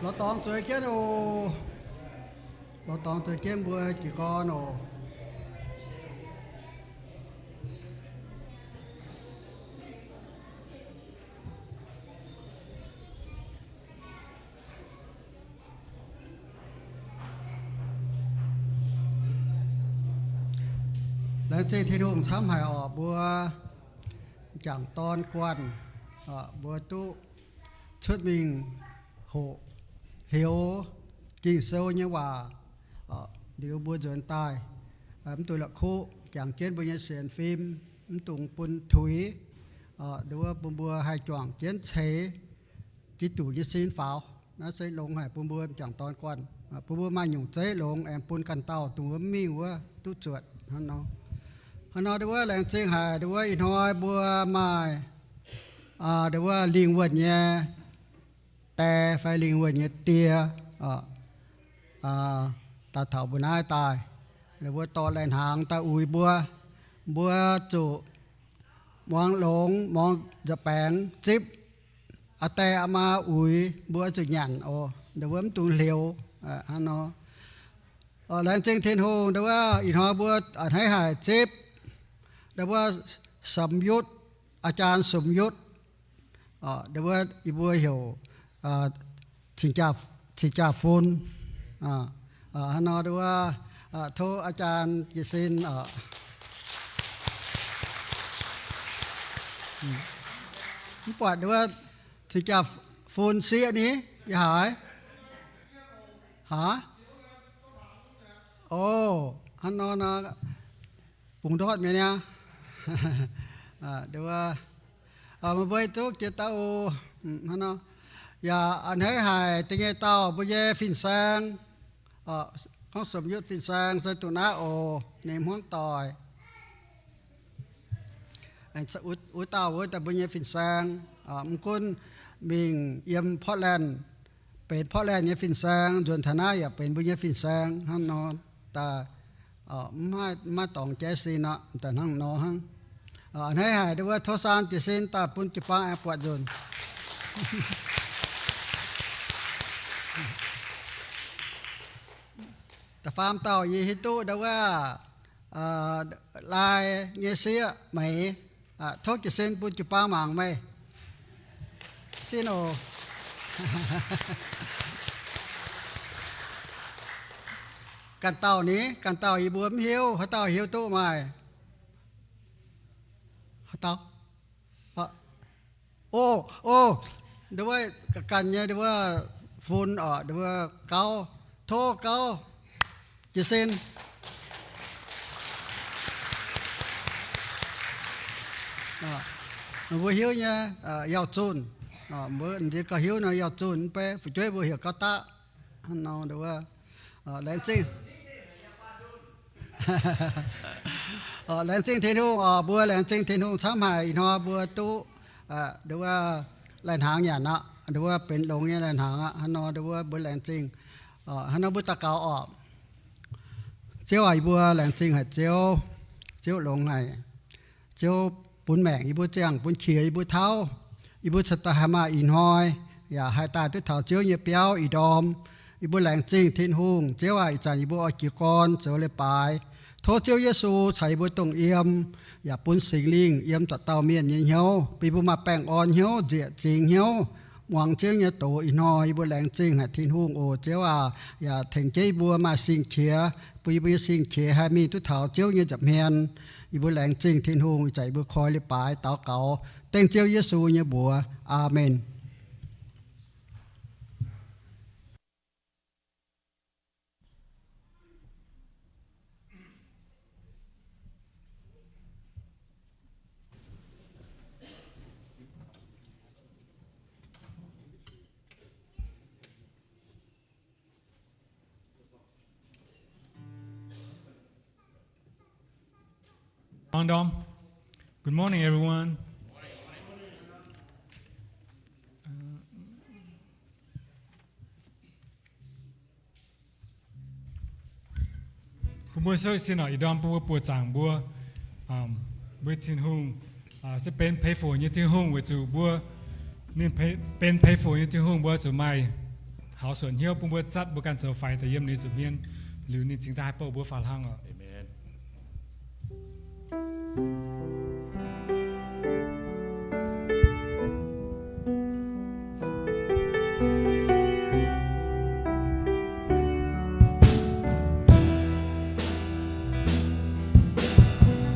Lorz dorngx zueiz jienv oc. Lorz dorngx zueiz jienv mbuo jiez gorn oc. Laengz zingh Tin-Hungh camv haic oc, mbuo m'jangc dorn Guanh, mbuo duqv cuotv mingh hoqc hliux Ging-Sou nyei waac liuz mbuo nzuonx daaih, mv dungx la'kuqv, jangx jienv mbuo nyei sienx fim, mv dungx bun tuix. Nduov bun mbuo haih juangc jienv ceix Giduc nyei sin faaux. Naaiv se longx haic bun mbuo m'jangc dorn Guanh, bun mbuo maaih nyungc zeiv longx aengx bun ganh dauh dongh wuov mv mingh wuov duqv zuotc hnangv nor. Hnangv nor nduov laengz zingh haic nduov ih hnoi mbuo maaih nduov lingh wuonh nyei die fai lingh wuonh nyei die daaih taux mbuo naaiv daaih, mbuo dorh lai-hnaangx daaih uix mbuo. Mbuo zuqc muangx longx, muangx nza'baengx zipv aa die aa maa uix, mbuo zuqc nyanc oc, nduov mv dungx hleux hnangv nor. Laengz zingh Tin-Hungh nduov ih hnoi mbuo a'hneiv haic zipv nduov Sumx Yutv, อาจารย์ Sumx Yutv, nduov yie mbuo heuc cing-jaa fun. Hnangv nor nduov tov อาจารย์ jiez sin. Mv buatc nduov cing-jaa fun sieqv ni, yaac haiz haaix? O, hnangv nor nor, bungx ndortv mi'aqv. Nduov meih mbuo duqv jiex daaih oc. Hnangv nor yaac a'hneiv haic da'nyeic dauh mbuo nyei fin-saeng, gorngv Sumx Yutv fin-saeng se duqv naaiv oc, ninh hmuangv doic. Wuov dauh wuov daaih mbuo nyei fin-saeng, mv gunv mingh yiem Portland, benx Portland nyei fin-saeng, nzuonx taux naaiv yaac benx mbuo nyei fin-saeng hnangv nor daaih. Mv maaih dorngx jaiv sin aqv, daaih hnangv nor hnangv. A'hneiv haic nduov tov saan jiez sin daaih bun jiu-baang aengx buatc nzunc. Da'faam dauh yie hiuv duqv nduov wuov lai nyei sieqv Meix. Tov jiez sin bun jiu-baang mangc meih. Sin oc. Ganh dauh ni, ganh dauh yie mbuo mv hiuv, haaix dauh hiuv duqv maaih? Haaix dauh? O, o, nduov ganh nyei nduov fun oc, nduov gauv, tov gauv jiez sin. Mbuo hiuv nyei, Yauh Zunh. Mbuo ndiev gauh hiuv nor Yauh Zunh mv bei, fu'jueiv mbuo heuc Gauv Daqv. Hnangv nor nduov, laengz zingh. Laengz zingh Tin-Hungh oc, mbuo laengz zingh Tin-Hungh camv haic ih hnoi mbuo duqv nduov lai-hnaangx nyanc aqv, nduov benx longx nyei lai-hnaangx aqv. Hnangv nor nduov mbuo laengz zingh. Hnangv nor mbuo daux gaux oc. Ziouv aac, yie mbuo laengz zingh haic Ziouv. Ziouv longx haic. Ziouv bun maengc yie mbuo ziangh, bun qiex yie mbuo tauv, yie mbuo cingx daaih haih maaih ih hnoi, yaac haih daaih duqv taux Ziouv nyei biauv ih ndorm. Yie mbuo laengz zingh Tin-Hungh. Ziouv aac, ih zanc yie mbuo oix jiez gorn zoux leiz-baaix. Tov Ziouv Yesu caux yie mbuo dongh yiem, yaac bun Singx Lingh yiem dauh dauh mienh nyei hnyouv, bun yie mbuo maaih baengh orn hnyouv, nzieqc zingx hnyouv, muangx Ziouv nyei doz ih hnoi. Yie mbuo laengz zingh haic Tin-Hungh oc. Ziouv aac, yaac tengx jienv yie mbuo maaih sing-qiex, bun yie mbuo nyei sing-qiex haih mingh duqv taux Ziouv nyei nza'hmien. Yie mbuo laengz zingh Tin-Hungh, ih zanc yie mbuo koi leiz-baaix daux gaux dengv Ziouv Yesu nyei mbuox. Aamen. Good morning, everyone. บางคน se sin oc, ih ndorm bun mbuo buoqc zaangc mbuo, mbuo Tin-Hungh se benx peix foc nyei Tin-Hungh, weic zuqc mbuo, ninh benx peix foc nyei Tin-Hungh, mbuo zuqc maaih haux suonc hnyouv bun mbuo zatv mbuo ganh zoux faix daaih yiem ninh zuqc hmien, liuz ninh cingx daaih haih bouh mbuo faaux hlang oc. Amen.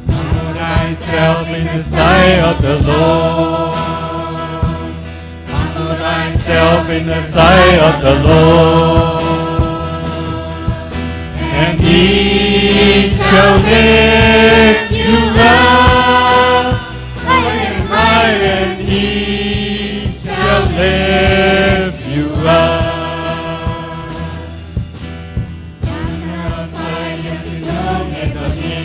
Humble thyself in the sight of the Lord. Humble thyself in the sight of the Lord, and he shall lift you up. High and high, and he shall lift you up. Yiem ganh zoux faix yiem Tin-Hungh nyei nza'hmien.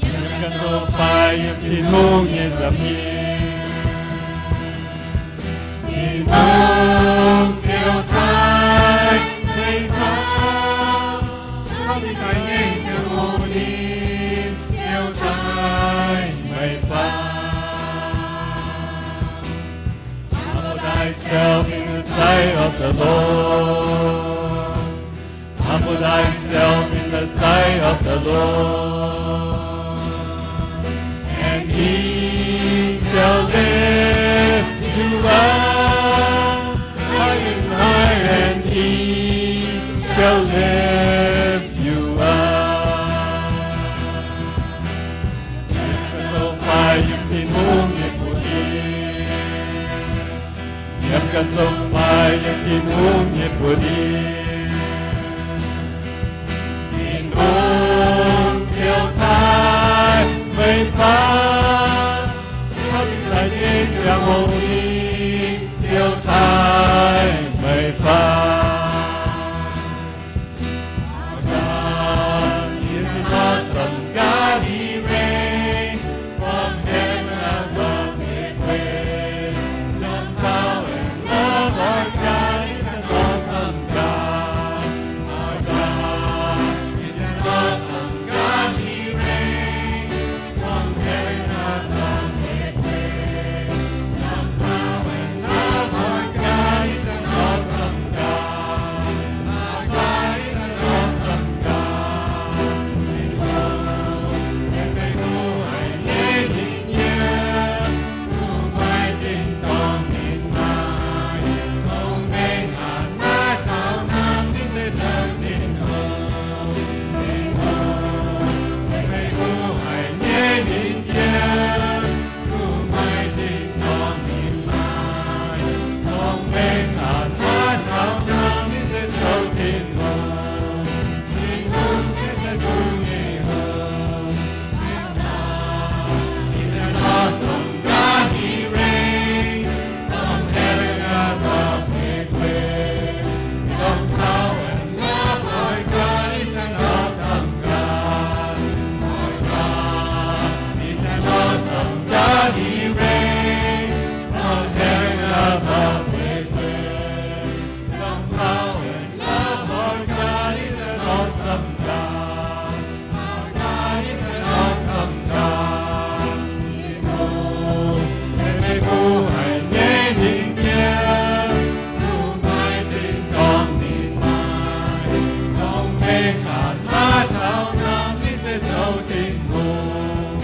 Yiem ganh zoux faix yiem Tin-Hungh nyei nza'hmien, Tin-Hungh ziouc taaih meih faaux. Tov ninh daaih nyei ziangh hoc ninh ziouc taaih meih faaux. Humble thyself in the sight of the Lord. Humble thyself in the sight of the Lord, and he shall lift you up. High and high, and he shall lift you up. Yiem ganh zoux faix yiem Tin-Hungh nyei buoz-ndiev. Yiem ganh zoux faix yiem Tin-Hungh nyei buoz-ndiev, Tin-Hungh ziouc taaih meih faaux. Tov ninh daaih nyei ziangh hoc ninh ziouc taaih meih faaux. Our God is an awesome God. He reigns from heaven above with wisdom, power, and love. Our God is an awesome God. Our God is an awesome God. He reigns from heaven above with wisdom, power, and love. Our God is an awesome God. Our God is an awesome God. Tin-Hungh se meih fungx haic nyei ninh yiem, guv maaih tin-dorngh ninh maaih, cong-mengh aqc maaih caux norm ninh se zoux Tin-Hungh. Tin-Hungh se meih fungx haic nyei ninh yiem, guv maaih tin-dorngh ninh maaih, cong-mengh aqc maaih caux norm ninh se zoux Tin-Hungh. Tin-Hungh se zeiv-fun nyei Hungh. Our God is an awesome God. He reigns from heaven above with wisdom, power, and love. Our God is an awesome God. Our God is an awesome God. He reigns from heaven above with wisdom, power, and love. Our God is an awesome God. Our God is an awesome God. Tin-Hungh se meih fungx haic nyei ninh yiem, guv maaih tin-dorngh ninh maaih, cong-mengh aqc maaih caux norm ninh se zoux Tin-Hungh.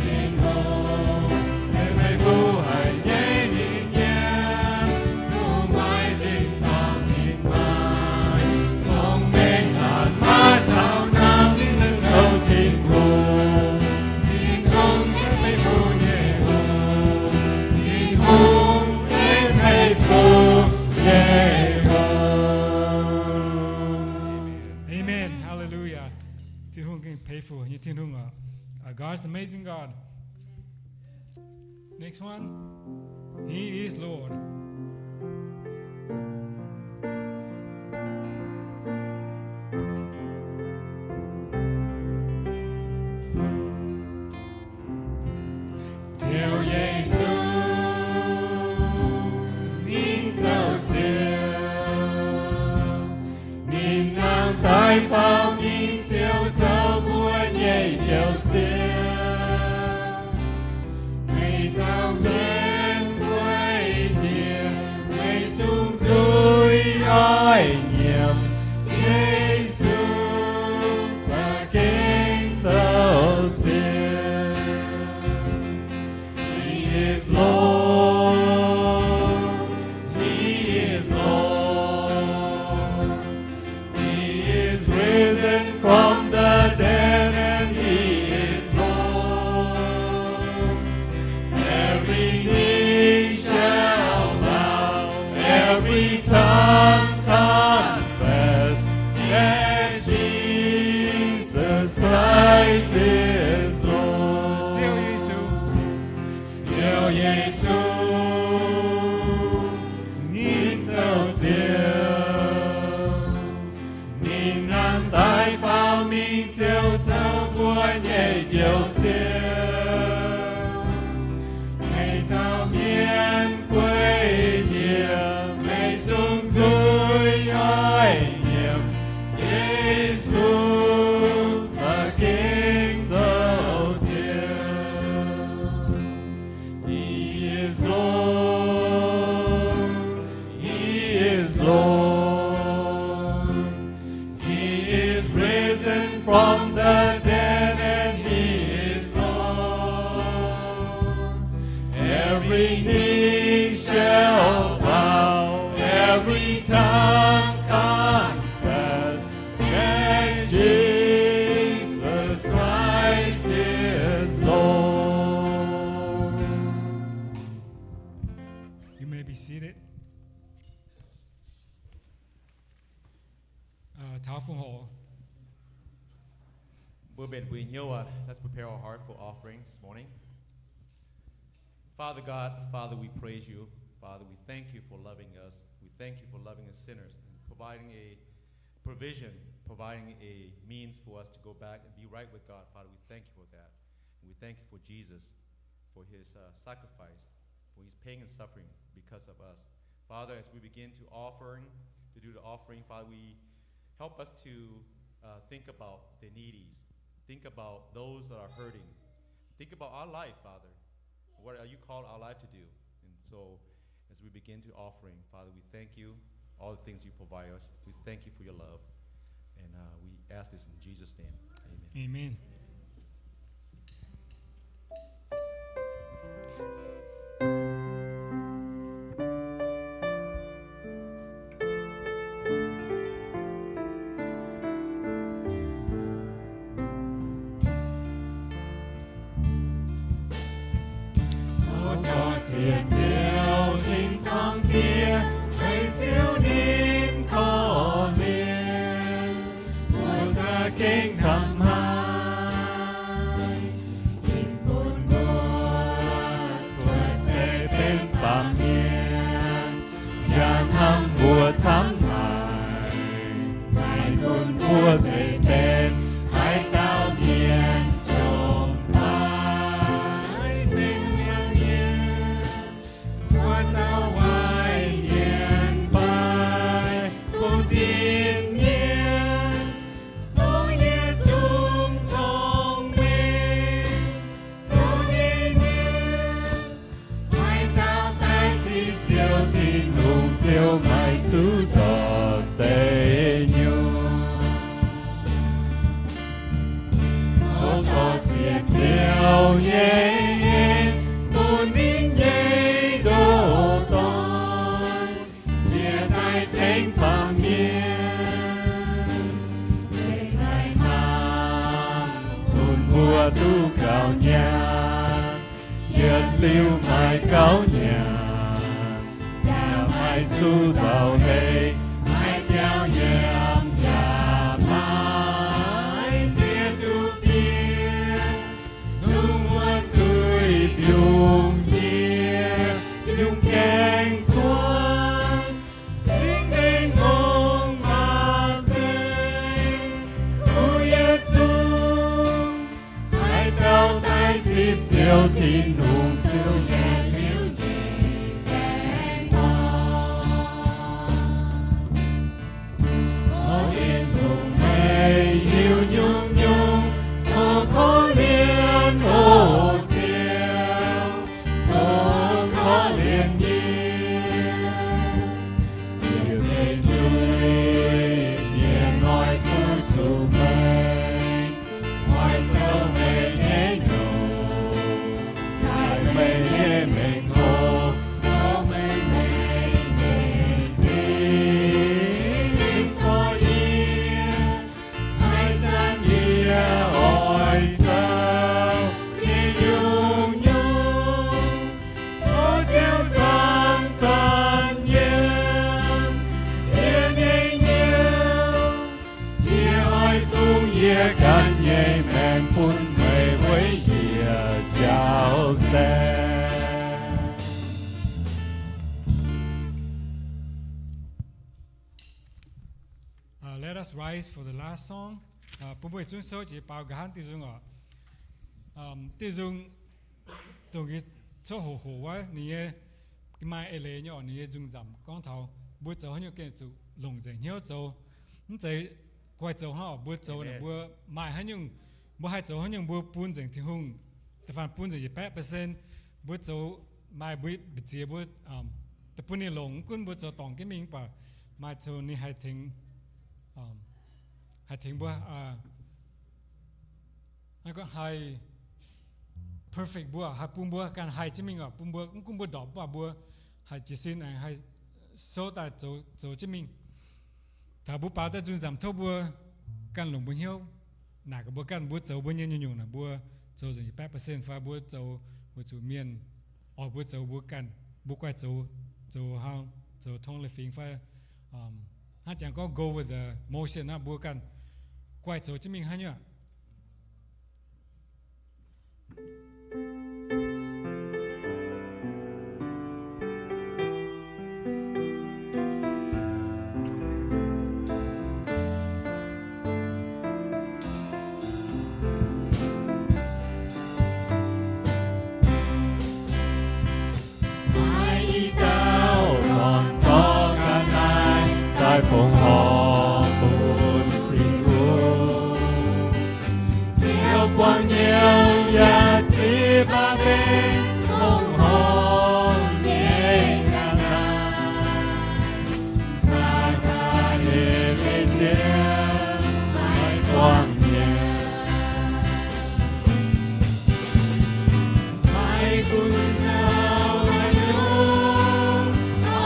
Tin-Hungh se meih fungx haic nyei ninh yiem, guv maaih tin-dorngh ninh maaih, cong-mengh aqc maaih caux norm ninh se zoux Tin-Hungh. Tin-Hungh se meih fungx nyei Hungh. Tin-Hungh se meih fungx nyei Hungh. Amen. Hallelujah. Tin-Hungh gengh peix fuc nyei Tin-Hungh oc. Our God is amazing God. Next one. He is Lord. Ziouv Yesu, ninh zoux Ziouv, ninh nangh daaih faaux, ninh ziouc zoux mbuo nyei Njoux Ziouv. Meih dauh mienh mbuo jiex, meih sung nyiemc, Yesu za'gengh zoux ziec. He is Lord. He is Lord. He is risen from the dead and he is Lord. Every knee shall bow, every tongue confess that Jesus Christ is Lord. Ziouv Yesu. Ziouv Yesu, ninh zoux Ziouv. Ninh nangh daaih faaux mingh Ziouv zoux mbuo nyei Njoux Ziouv. Meih dauh mienh gueic njiec, meih sung nzuih oix nyiemc, Yesu za'gengh zoux Ziouv. He is Lord. He is Lord. He is risen from the dead and he is Lord. Every knee shall bow, every tongue confess that Jesus Christ is Lord. You may be seated. Uh, taux fungc hoc. Mbuo mbenc mbuo nyei hnyouv aqv. Let's prepare our heart for offering this morning. Father God, Father, we praise you. Father, we thank you for loving us. We thank you for loving us sinners and providing a provision, providing a means for us to go back and be right with God. Father, we thank you for that. And we thank you for Jesus, for his, uh, sacrifice, for his pain and suffering because of us. Father, as we begin to offering, to do the offering, Father, we help us to, uh, think about the needies. Think about those that are hurting. Think about our life, Father. What are you called our life to do? And so, as we begin to offering, Father, we thank you, all the things you provide us. We thank you for your love. And, uh, we ask this in Jesus' name. Amen. Amen. Tov dorh ziex Ziouv tin-dorngh Diex, weic Ziouv ninh korv-lienh mbuo za'gengh camv haic. Ninh bun mbuo cuotv seix benx baamh mienh, yaac hnamv mbuo camv haic, maiv gunv mbuo seix benx haaix dauh mienh jomc fai benx mienh, mbuo zoux waaic mienh fai bun dinc mienh, dongh yietc zungv cong-mengh, zungv nyei mienh. Haaix dauh daaih zipv Ziouv Tin-Hungh, Ziouv maiv zuqc dorh deic nyuoqc. Tov dorh ziex Ziouv nyei en bun ninh nyei ndoh dorn, njiec daaih tengx baamh mienh, se sai hnamv bun mbuo duqv gauh nyaanh. Yietc liuz maiv gauh nyaanh, yaac maiv zuqc nzauh heix, maiv biauv yiem, yaac maiv ziex duqv bieqc, dongh wuov duih mbiungc njiec, mbiungc gaengh cuotv, lingh dengh ngongh maaih seng, kuv yietc zungv. Haaix dauh daaih zipv Ziouv Tin-Hungh, Ziouv yietc liuz njiec baengh orn. Let us rise for the last song. Bun mbuo yietc zungv souv jiex baaux nqa'haav diuh nzung oc. Diuh nzung dongh yie coqv hoqc hoqc wuov, ninh nyei maaih eix leiz nyei oc, ninh nyei nzung nzamc gorngv taux mbuo zoux haaix nyungc gengh zuqc longc nzengc hnyouv zoux. Mv zeiz guaih zoux hnangv oc, mbuo zoux naaic mbuo maaih haaix nyungc, mbuo haih zoux haaix nyungc mbuo bun nzengc Tin-Hungh, da'faanh bun nzengc yietc baeqv percent. Mbuo zoux maaih mbuo mbu'ziex mbuo daaih bun ninh longc, mv gunv mbuo zoux dorngc jienv mingh mv baac maaih zoux ninh haih tengx, haih tengx mbuo, haih perfect mbuo, haih bun mbuo ganh haih jienv mingh oc, bun mbuo, mv gunv mbuo ndorpc mv baac mbuo haih jiez sin aengx haih souv daaih zoux jienv mingh. Taux mbuo baaux daaih nzung nzamc tov mbuo ganh longc mbuo hnyouv naaic gaax mbuo ganh, mbuo zoux mbuo nyei nyungc-nyungc naaic mbuo zoux nzengc yietc baeqv percent fai mbuo zoux weic zuqc mienh oix mbuo zoux mbuo ganh, mbuo guaih zoux, zoux hnangv, zoux tongv leiz-fingx fai hnangv jangx gorngv go with the motion aqv, mbuo ganh guaih zoux jienv mingh haaix nyungc. Maaih i dauh dorn dorh ga'naaiv daaih fongc horc bun Tin-Hungh. Ziouv buangv hnyouv yaac ziqc baamh gen fongc horc nyei ga'naaiv. Daaih daaih eix leiz Ziouv maiv buangv hnyouv. Maiv gunv zoux haaix nyungc,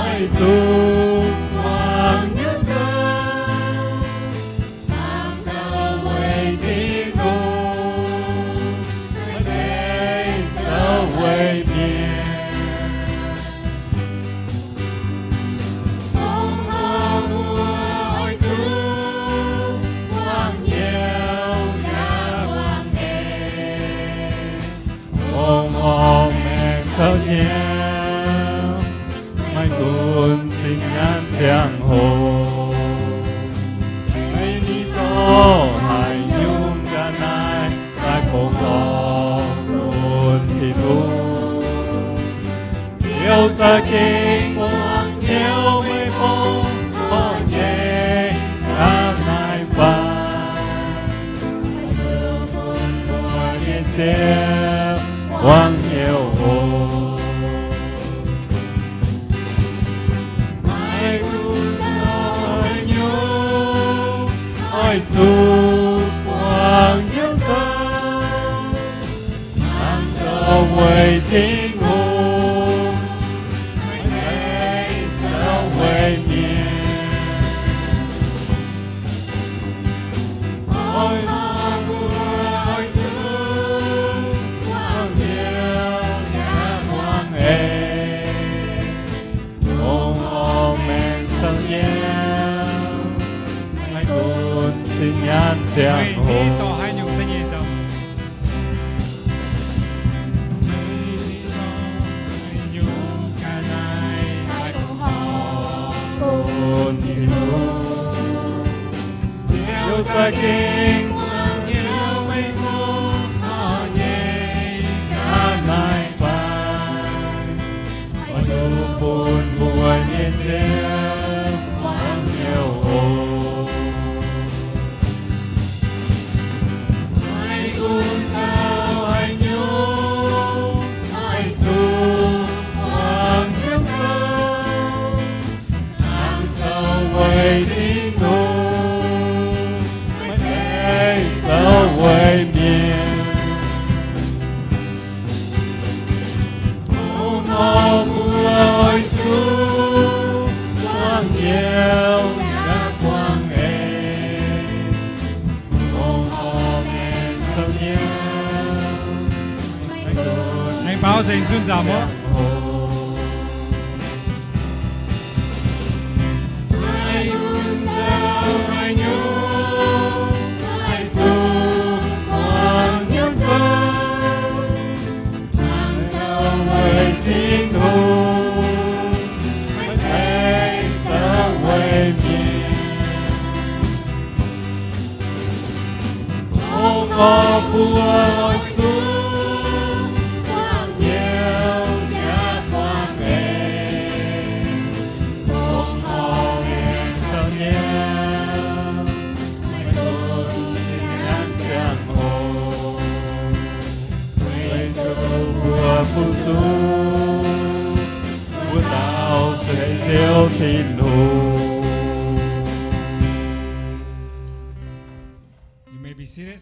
oix zuqc buangv hnyouv zoux. Hnangv zoux weic Tin-Hungh, maiv zeiz zoux weic mienh. Fongc horc mbuo oix zuqc buangv hnyouv yaac buangv eix. Fongc horc maengc caux hnyouv, maiv gunv zinh nyaanh ziangh hoc. Maiv ni dorh haaix nyungc ga'naaiv daaih fongc horc bun Tin-Hungh. Ziouv za'gengh buangv hnyouv meih fongc horc nyei ga'naaiv fai? Oix zuqc bun mbuo nyei Ziouv buangv hnyouv oc. Maiv gunv zoux haaix nyungc, oix zuqc buangv hnyouv zoux. Hnangv zoux weic Tin-Hungh, maiv zeiz zoux weic mienh. Fongc horc mbuo oix zuqc buangv hnyouv yaac buangv eix. Fongc horc maengc caux hnyouv, maiv gunv zinh nyaanh ziangh hoc. Ziouv za'gengh buangv hnyouv meih fongc horc nyei ga'naaiv fai? Oix zuqc bun mbuo nyei Ziouv buangv hnyouv oc. Maiv gunv zoux haaix nyungc, oix zuqc buangv hnyouv zoux. Hnangv zoux weic Tin-Hungh, maiv zeiz zoux weic mienh. Fongc horc mbuo oix zuqc buangv hnyouv yaac buangv eix. Fongc horc maengc caux hnyouv, aengx baaux nzengc nzunc nzamc oc. Maiv gunv zoux haaix nyungc, oix zuqc buangv hnyouv zoux. Hnangv zoux weic Tin-Hungh, maiv zeiz zoux weic mienh. Mbuo zuqc buangh hnyouv yaac buangh eix, dongh korv aengx caux hnyouv, maiv dungx zinh hnangv ziangh hoc. Weic zuqc mbuo fu-sux, mbuo daaux se Ziouv Tin-Hungh. You may be seated.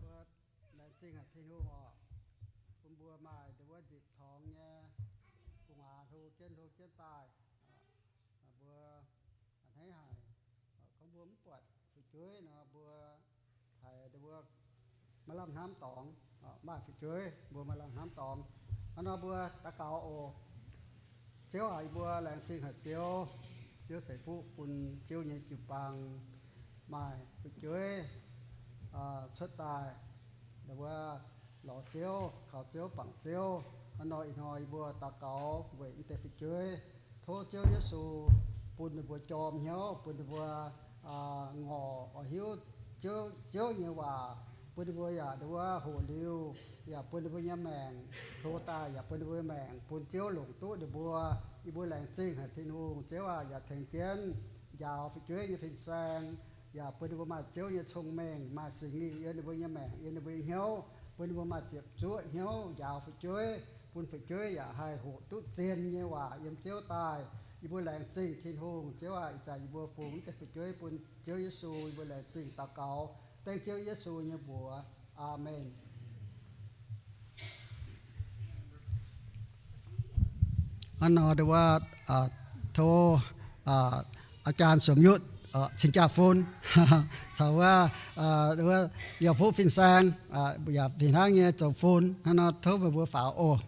Mbuo laengz zingh haic Tin-Hungh oc, bun mbuo maaih ndon wuov nzipc torngx nyei gu'nguaaz hlo jienv hlo jienv daaih. Mbuo a'hneiv haic, gorngv mbuo mv buatc fu'jueiv nor, mbuo haiz ndon wuov maiv lamh hnamv dorngx, maaih fu'jueiv mbuo maiv lamh hnamv dorngx. Hnangv nor mbuo daux gaux oc. Ziouv aac, yie mbuo laengz zingh haic Ziouv. Ziouv ceix fuqv bun Ziouv nyei jiu-baang maaih fu'jueiv cuotv daaih, ndon wuov lorz Ziouv, kaux Ziouv, bangc Ziouv. Hnangv nor ih hnoi yie mbuo daux gaux weic naaiv deix fu'jueiv. Tov Ziouv Yesu bun ninh mbuo jorm hnyouv, bun ninh mbuo ngorc oix hiuv Ziouv, Ziouv nyei waac, bun ninh mbuo yaac ndon wuov hoqc liuz, yaac bun ninh mbuo nyei maengc hlo daaih, yaac bun ninh mbuo nyei maengc bun Ziouv longc duqv ninh mbuo. Yie mbuo laengz zingh haic Tin-Hungh. Ziouv aac, yaac tengx jienv njaaux fu'jueiv nyei fin-saeng, yaac bun ninh mbuo maaih Ziouv nyei cong-mengh, maaih Singx Lingh yiem ninh mbuo nyei maengc, yiem ninh mbuo nyei hnyouv, bun ninh mbuo maaih ziepc zuoqv hnyouv njaaux fu'jueiv, bun fu'jueiv yaac haih hoqc duqv zien nyei waac yiem Ziouv daaih. Yie mbuo laengz zingh Tin-Hungh. Ziouv aac, ih zanc yie mbuo fungx naaiv deix fu'jueiv bun Ziouv Yesu, yie mbuo laengz zingh daux gaux dengv Ziouv Yesu nyei mbuox. Aamen. Hnangv nor ndon wuov, tov อาจารย์สมยุทธ ceng jaa-fun caux wuov, wuov yaac fuqv fin-saeng, yaac fih hnangv nyei zoux fun. Hnangv nor tov meih mbuo faaux oc.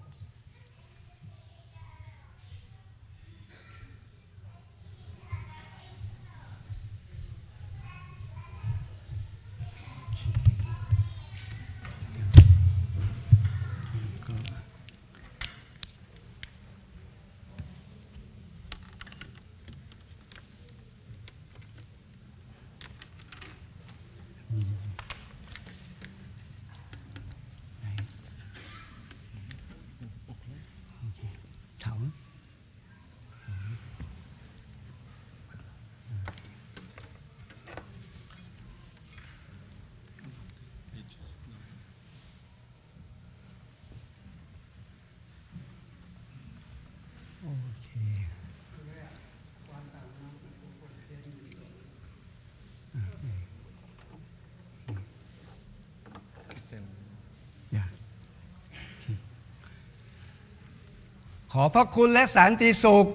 ขอพระคุณและสันติสุข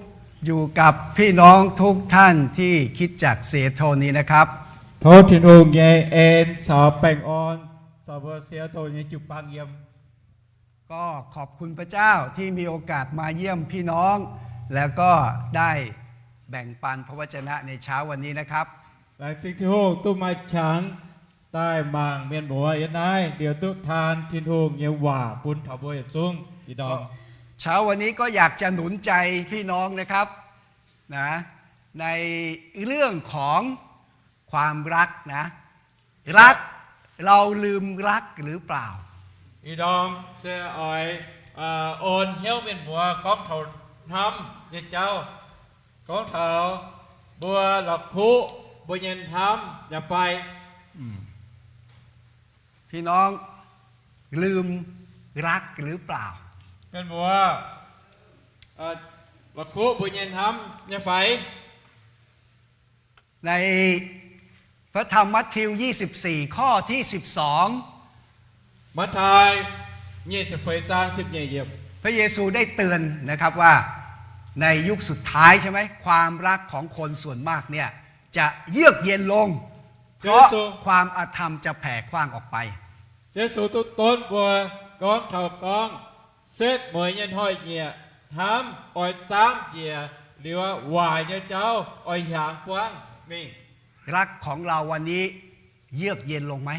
อยู่กับพี่น้องทุกท่านที่คริสตจักรเซโทรนี้นะครับ Tov Tin-Hungh nyei en caux baengh orn caux mbuo Seattle nyei jiu-baang yiem. ก็ขอบคุณพระเจ้าที่มีโอกาสมาเยี่ยมพี่น้อง แล้วก็ได้แบ่งปันพระวจนะในเช้าวันนี้นะครับ Laengz zingh Tin-Hungh duqv maaih qangx daaih mangc mienh muoz yiem naaiv, liuz duqv taan Tin-Hungh nyei waac bun taux mbuo yietc zungv. Ih ndorm เช้าวันนี้ก็อยากจะหนุนใจพี่น้องนะครับ นะ ในเรื่องของความรักนะ รัก เราลืมรักหรือเปล่า Ih ndorm se oix orn hnyouv mienh muoz gorngv taux hnamv nyei jauv, gorngv taux Mbuo la'kuqv mbuo nyei hnamv nyei fai? พี่น้อง ลืมรักหรือเปล่า? Mienh muoz, la'kuqv mbuo nyei hnamv nyei fai? ในพระธรรมมัทธิว ยี่สิบสี่ ข้อที่ สิบสอง Matv^taai nyic ziepc feix zaang ziepc nyeic yiemc. พระเยซูได้เตือนนะครับว่าในยุคสุดท้ายใช่ไหม ความรักของคนส่วนมากเนี่ยจะเยือกเย็นลง เพราะความอธรรมจะแผ่กว้างออกไป Yesu duqv donv mbuo gorngv taux gorngv setv mueiz nyei hnoi-nyieqc hnamv oix zaamv njiec liuz, waaic nyei jauv oix hiaangx buangv mingh. รักของเราวันนี้เยือกเย็นลงไหม?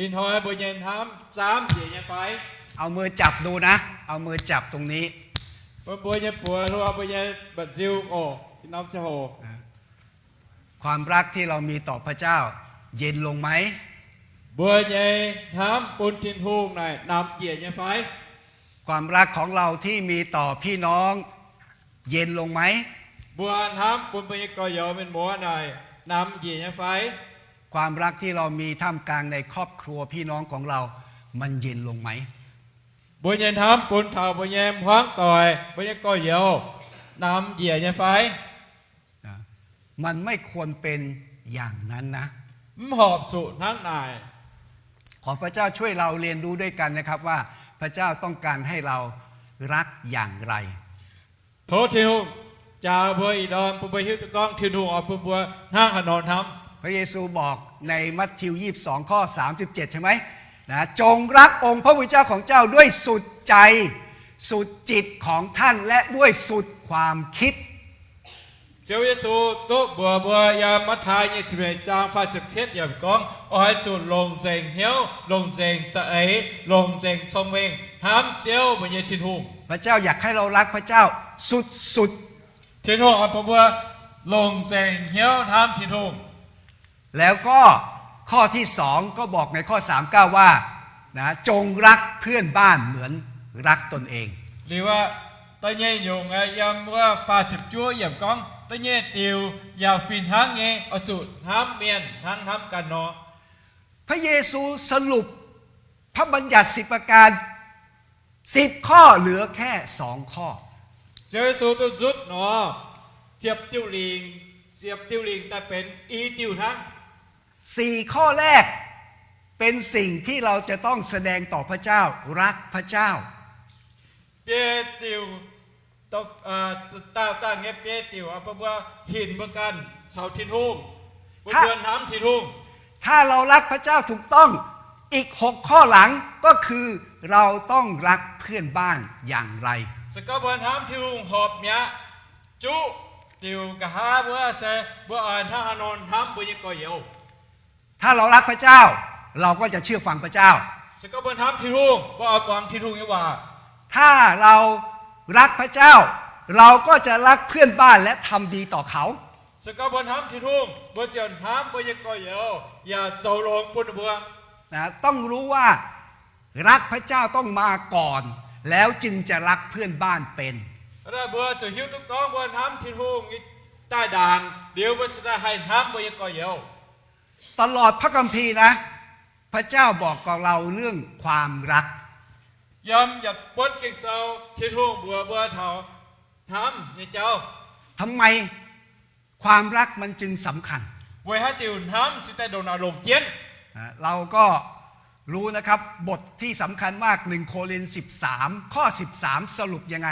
Ih hnoi mbuo nyei hnamv zaamv njiec nyei fai? เอามือจับดูนะ เอามือจับตรงนี้ Bun mbuo nyei buoz hlo mbuo nyei mba'nziu oc, norm ziangh hoc. ความรักที่เรามีต่อพระเจ้าเย็นลงไหม? Mbuo nyei hnamv bun Tin-Hungh naaic namx njiec nyei fai? ความรักของเราที่มีต่อพี่น้องเย็นลงไหม? Mbuo hnamv bun mbuo nyei gorx-youz mienh muoz naaic namx njiec nyei fai? ความรักที่เรามีท่ามกลางในครอบครัวพี่น้องของเรา มันเย็นลงไหม? Mbuo nyei hnamv bun taux mbuo nyei hmuangv doic, mbuo nyei gorx-youz, namx njiec nyei fai? มันไม่ควรเป็นอย่างนั้นนะ Mv horpc zuqc hnangv naaic. ขอพระเจ้าช่วยเราเรียนรู้ด้วยกันนะครับว่าพระเจ้าต้องการให้เรารักอย่างไร Tov Tin-Hungh jaax mbuo ih ndorm bun mbuo hiuv duqv gorngv Tin-Hungh oix bun mbuo hnangv haaix nor hnamv. พระเยซูบอกในมัทธิว ยี่สิบสอง ข้อ สามสิบเจ็ด ใช่ไหม นะ จงรักองค์พระผู้เป็นเจ้าของเจ้าด้วยสุดใจ สุดจิตของท่าน และด้วยสุดความคิด Ziouv Yesu duqv mbuox mbuo yiem Matv^taai nyic ziepc nyeic zaang faah ziepc cietv yiemc gorngv, oix zuqc longc nzengc hnyouv, longc nzengc za'eix, longc nzengc cong-mengh hnamv Ziouv mbuo nyei Tin-Hungh. พระเจ้าอยากให้เรารักพระเจ้าสุดๆ Tin-Hungh oix bun mbuo longc nzengc hnyouv hnamv Tin-Hungh. แล้วก็ข้อที่สองก็บอกในข้อ สามเก้า ว่า นะ จงรักเพื่อนบ้านเหมือนรักตนเอง Liuz aqv, da'nyeic nyungc yiem wuov faah ziepc juov yiemc gorngv, da'nyeic diuc yaac fih hnangv nyei, oix zuqc hnamv mienh hnangv hnamv ganh nor. พระเยซูสรุปพระบัญญัติสิบประการ สิบข้อเหลือแค่สองข้อ Ziouv Yesu duqv nzutv nor, ziepc diuh lingc, ziepc diuh lingc daaih benx i diuh hnangv. สี่ข้อแรก เป็นสิ่งที่เราจะต้องแสดงต่อพระเจ้า รักพระเจ้า Biei diuc, daauh dangh nyei biei diuc bun mbuo hinc mbuo ganh caux Tin-Hungh, bun mbuo hnamv Tin-Hungh. ถ้าเรารักพระเจ้าถูกต้อง อีกหกข้อหลังก็คือเราต้องรักเพื่อนบ้านอย่างไร Se gorngv mbuo hnamv Tin-Hungh horpc mi'aqv, juqv diuc nqa'haav wuov se mbuo oix hnangv haaix nor hnamv mbuo nyei gorx-youz. ถ้าเรารักพระเจ้า เราก็จะเชื่อฟังพระเจ้า Se gorngv mbuo hnamv Tin-Hungh, mbuo oix muangx Tin-Hungh nyei waac. ถ้าเรารักพระเจ้า เราก็จะรักเพื่อนบ้านและทำดีต่อเขา Se gorngv mbuo hnamv Tin-Hungh, mbuo ziouc hnamv mbuo nyei gorx-youz yaac zoux longx bun ninh mbuo. นะ ต้องรู้ว่ารักพระเจ้าต้องมาก่อน แล้วจึงจะรักเพื่อนบ้านเป็น Mbuo zuqc hiuv duqv gorngv mbuo hnamv Tin-Hungh nyei daaih ndaangc liuz, mbuo cingx daaih haih hnamv mbuo nyei gorx-youz. ตลอดพระคัมภีร์นะ พระเจ้าบอกกับเราเรื่องความรัก Yiem yietc buonv Ging-Sou Tin-Hungh mbuox mbuo taux hnamv nyei jauv. ทำไม ความรักมันจึงสำคัญ Weic haaix diuc hnamv cingx daaih ndongc naaic longc jienv? นะ เราก็รู้นะครับ บทที่สำคัญมาก หนึ่งโครินธ์ สิบสาม ข้อ สิบสาม สรุปยังไง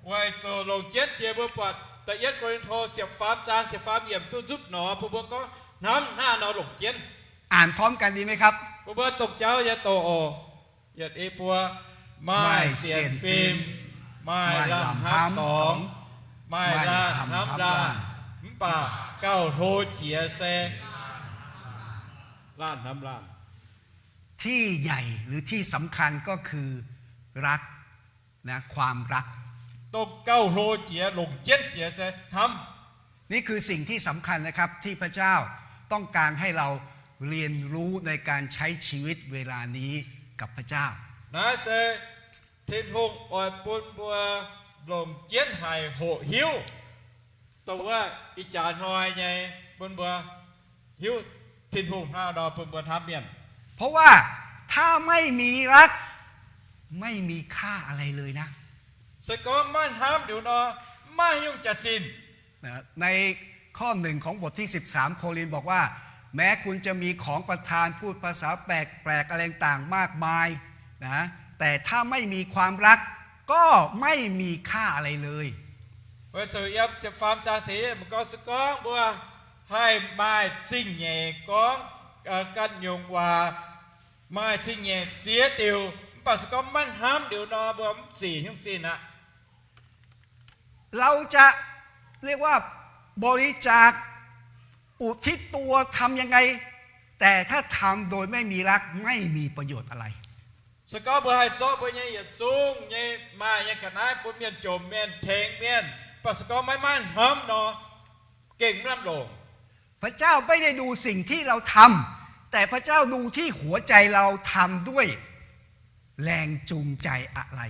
Weic zuqc longc jienv jiex mbuo buatc da'yietv Ko^lin^to ziepc faam zaang ziepc faam yiemc duqv nzutv nor bun mbuo gorngv hnamv hnangv haaix nor longc jienv. อ่านพร้อมกันดีไหมครับ Bun mbuo dongh jauv nyei doqc oc. Yietc ei buo, maaih sienx fim, maaih lamh hnamv dorngx, maaih laanh hnamv laanh, mv baac gauh hlo jiex se laanh hnamv laanh. ที่ใหญ่หรือที่สำคัญก็คือรัก นะ ความรัก Dongh gauh hlo jiex, longc jienv jiex se hnamv. นี่คือสิ่งที่สำคัญนะครับ ที่พระเจ้าต้องการให้เราเรียนรู้ในการใช้ชีวิตเวลานี้กับพระเจ้า Naaiv se Tin-Hungh oix bun mbuo longc jienv haic hoqc hiuv dongh wuov ih jaax hnoi nyei bun mbuo hiuv Tin-Hungh hnangv nor bun mbuo hnamv mienh. เพราะว่าถ้าไม่มีรัก ไม่มีค่าอะไรเลยนะ Se gorngv maiv hnamv liuz nor, maiv maaih nyungc jaax-zinh. ในข้อหนึ่งของบทที่สิบสามโครินธ์บอกว่า แม้คุณจะมีของประทานพูดภาษาแปลกๆอะไรต่างๆมากมายนะ แต่ถ้าไม่มีความรักก็ไม่มีค่าอะไรเลย Weic zuqc yiem ziepc faam zaang deix mbuo gorngv, se gorngv mbuo haih maaih zingh nyeic gorngv ganh nyungc waac, maaih zingh nyeic ziex diuc, mv baac se gorngv maiv hnamv liuz nor, mbuo mv zic nyungc zinh aqv. เราจะเรียกว่าบริจาคอุทิศตัวทำยังไง แต่ถ้าทำโดยไม่มีรักไม่มีประโยชน์อะไร Se gorngv mbuo haih zorqv mbuo nyei yietc zungv nyei maaih nyei ga'naaiv bun mienh jomc mienh, tengx mienh, mv baac se gorngv maiv maaih hnamv nor, gengh mv lamh longc. พระเจ้าไม่ได้ดูสิ่งที่เราทำ แต่พระเจ้าดูที่หัวใจเราทำด้วยแรงจูงใจอะไร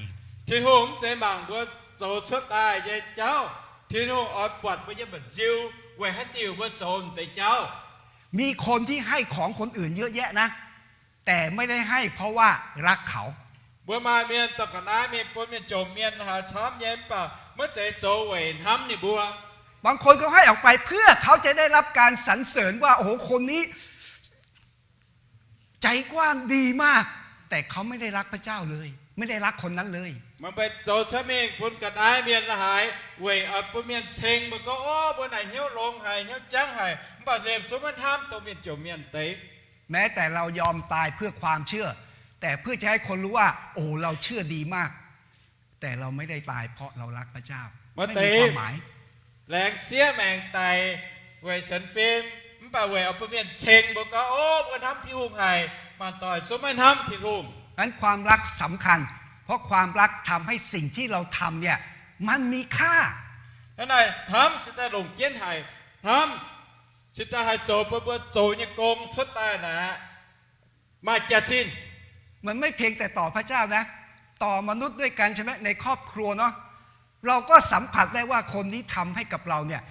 Tin-Hungh mv zeiz mangc mbuo zoux cuotv daaih nyei jauv. Tin-Hungh oix buatc mbuo nyei mba'nziu weic haaix diuc mbuo zoux deix jauv. มีคนที่ให้ของคนอื่นเยอะแยะนะ แต่ไม่ได้ให้เพราะว่ารักเขา Mbuo maaih mienh dorh ga'naaiv mingh bun mienh jomc mienh haaix camv nyei, mv baac maiv zeiz zoux weic hnamv ninh mbuo. บางคนเขาให้ออกไปเพื่อเขาจะได้รับการสรรเสริญว่า โอ้โห คนนี้ใจกว้างดีมาก แต่เขาไม่ได้รักพระเจ้าเลย ไม่ได้รักคนนั้นเลย Mbuo zoux cuotv mingh bun ga'naaiv mienh haaix weic oix bun mienh ceng mbuo gorngv, o, mbuo naaic hnyouv longx haic, hnyouv jangv haic, mv baac liemh zungv maiv hnamv dongh mienh jomc mienh deix. แม้แต่เรายอมตายเพื่อความเชื่อ แต่เพื่อจะให้คนรู้ว่า โอ้ เราเชื่อดีมาก แต่เราไม่ได้ตายเพราะเรารักพระเจ้า Maaih deix laengz sieqv maengc daic weic sienx fim, mv baac weic oix bun mienh ceng mbuo gorngv, o, mbuo hnamv Tin-Hungh haic, maanc doic zungv maiv hnamv Tin-Hungh. นั้นความรักสำคัญ เพราะความรักทำให้สิ่งที่เราทำเนี่ยมันมีค่า Hnangv naaic, hnamv cingx daaih longc jienv haic. Hnamv cingx daaih haih zoux bun mbuo zoux nyei gong cuotv daaih naaic maaih jaax-zinh. มันไม่เพียงแต่ต่อพระเจ้านะ ต่อมนุษย์ด้วยกันใช่ไหม ในครอบครัวเนาะ เราก็สัมผัสได้ว่าคนนี้ทำให้กับเราเนี่ย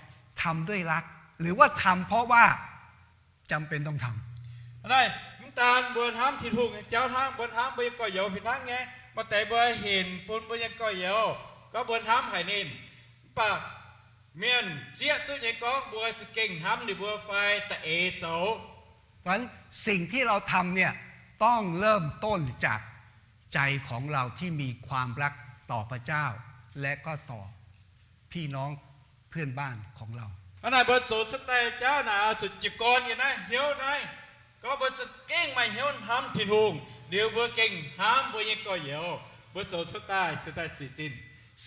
ทำด้วยรัก หรือว่าทำเพราะว่าจำเป็นต้องทำ Naaiv, mv daan mbuo hnamv Tin-Hungh nyei jauv hnangv, mbuo hnamv mbuo nyei gorx-youz fih hnangv nyei. Maaih deix mbuo hinc bun mbuo nyei gorx-youz gorngv mbuo hnamv haic ninh, mv baac mienh zieqv duqv nyei gorngv mbuo za'gengh hnamv ninh mbuo fai da'eix zoux. เพราะฉะนั้นสิ่งที่เราทำเนี่ยต้องเริ่มต้นจากใจของเราที่มีความรักต่อพระเจ้า และก็ต่อพี่น้องเพื่อนบ้านของเรา Hnangv naaic, mbuo zoux cuotv daaih jauv naaic oix zuqc jiez gorn yiem naaiv hnyouv naaiv. Gorngv mbuo za'gengh maaih hnyouv hnamv Tin-Hungh liuz, mbuo gengh hnamv mbuo nyei gorx-youz. Mbuo zoux cuotv daaih cingx daaih zic zinh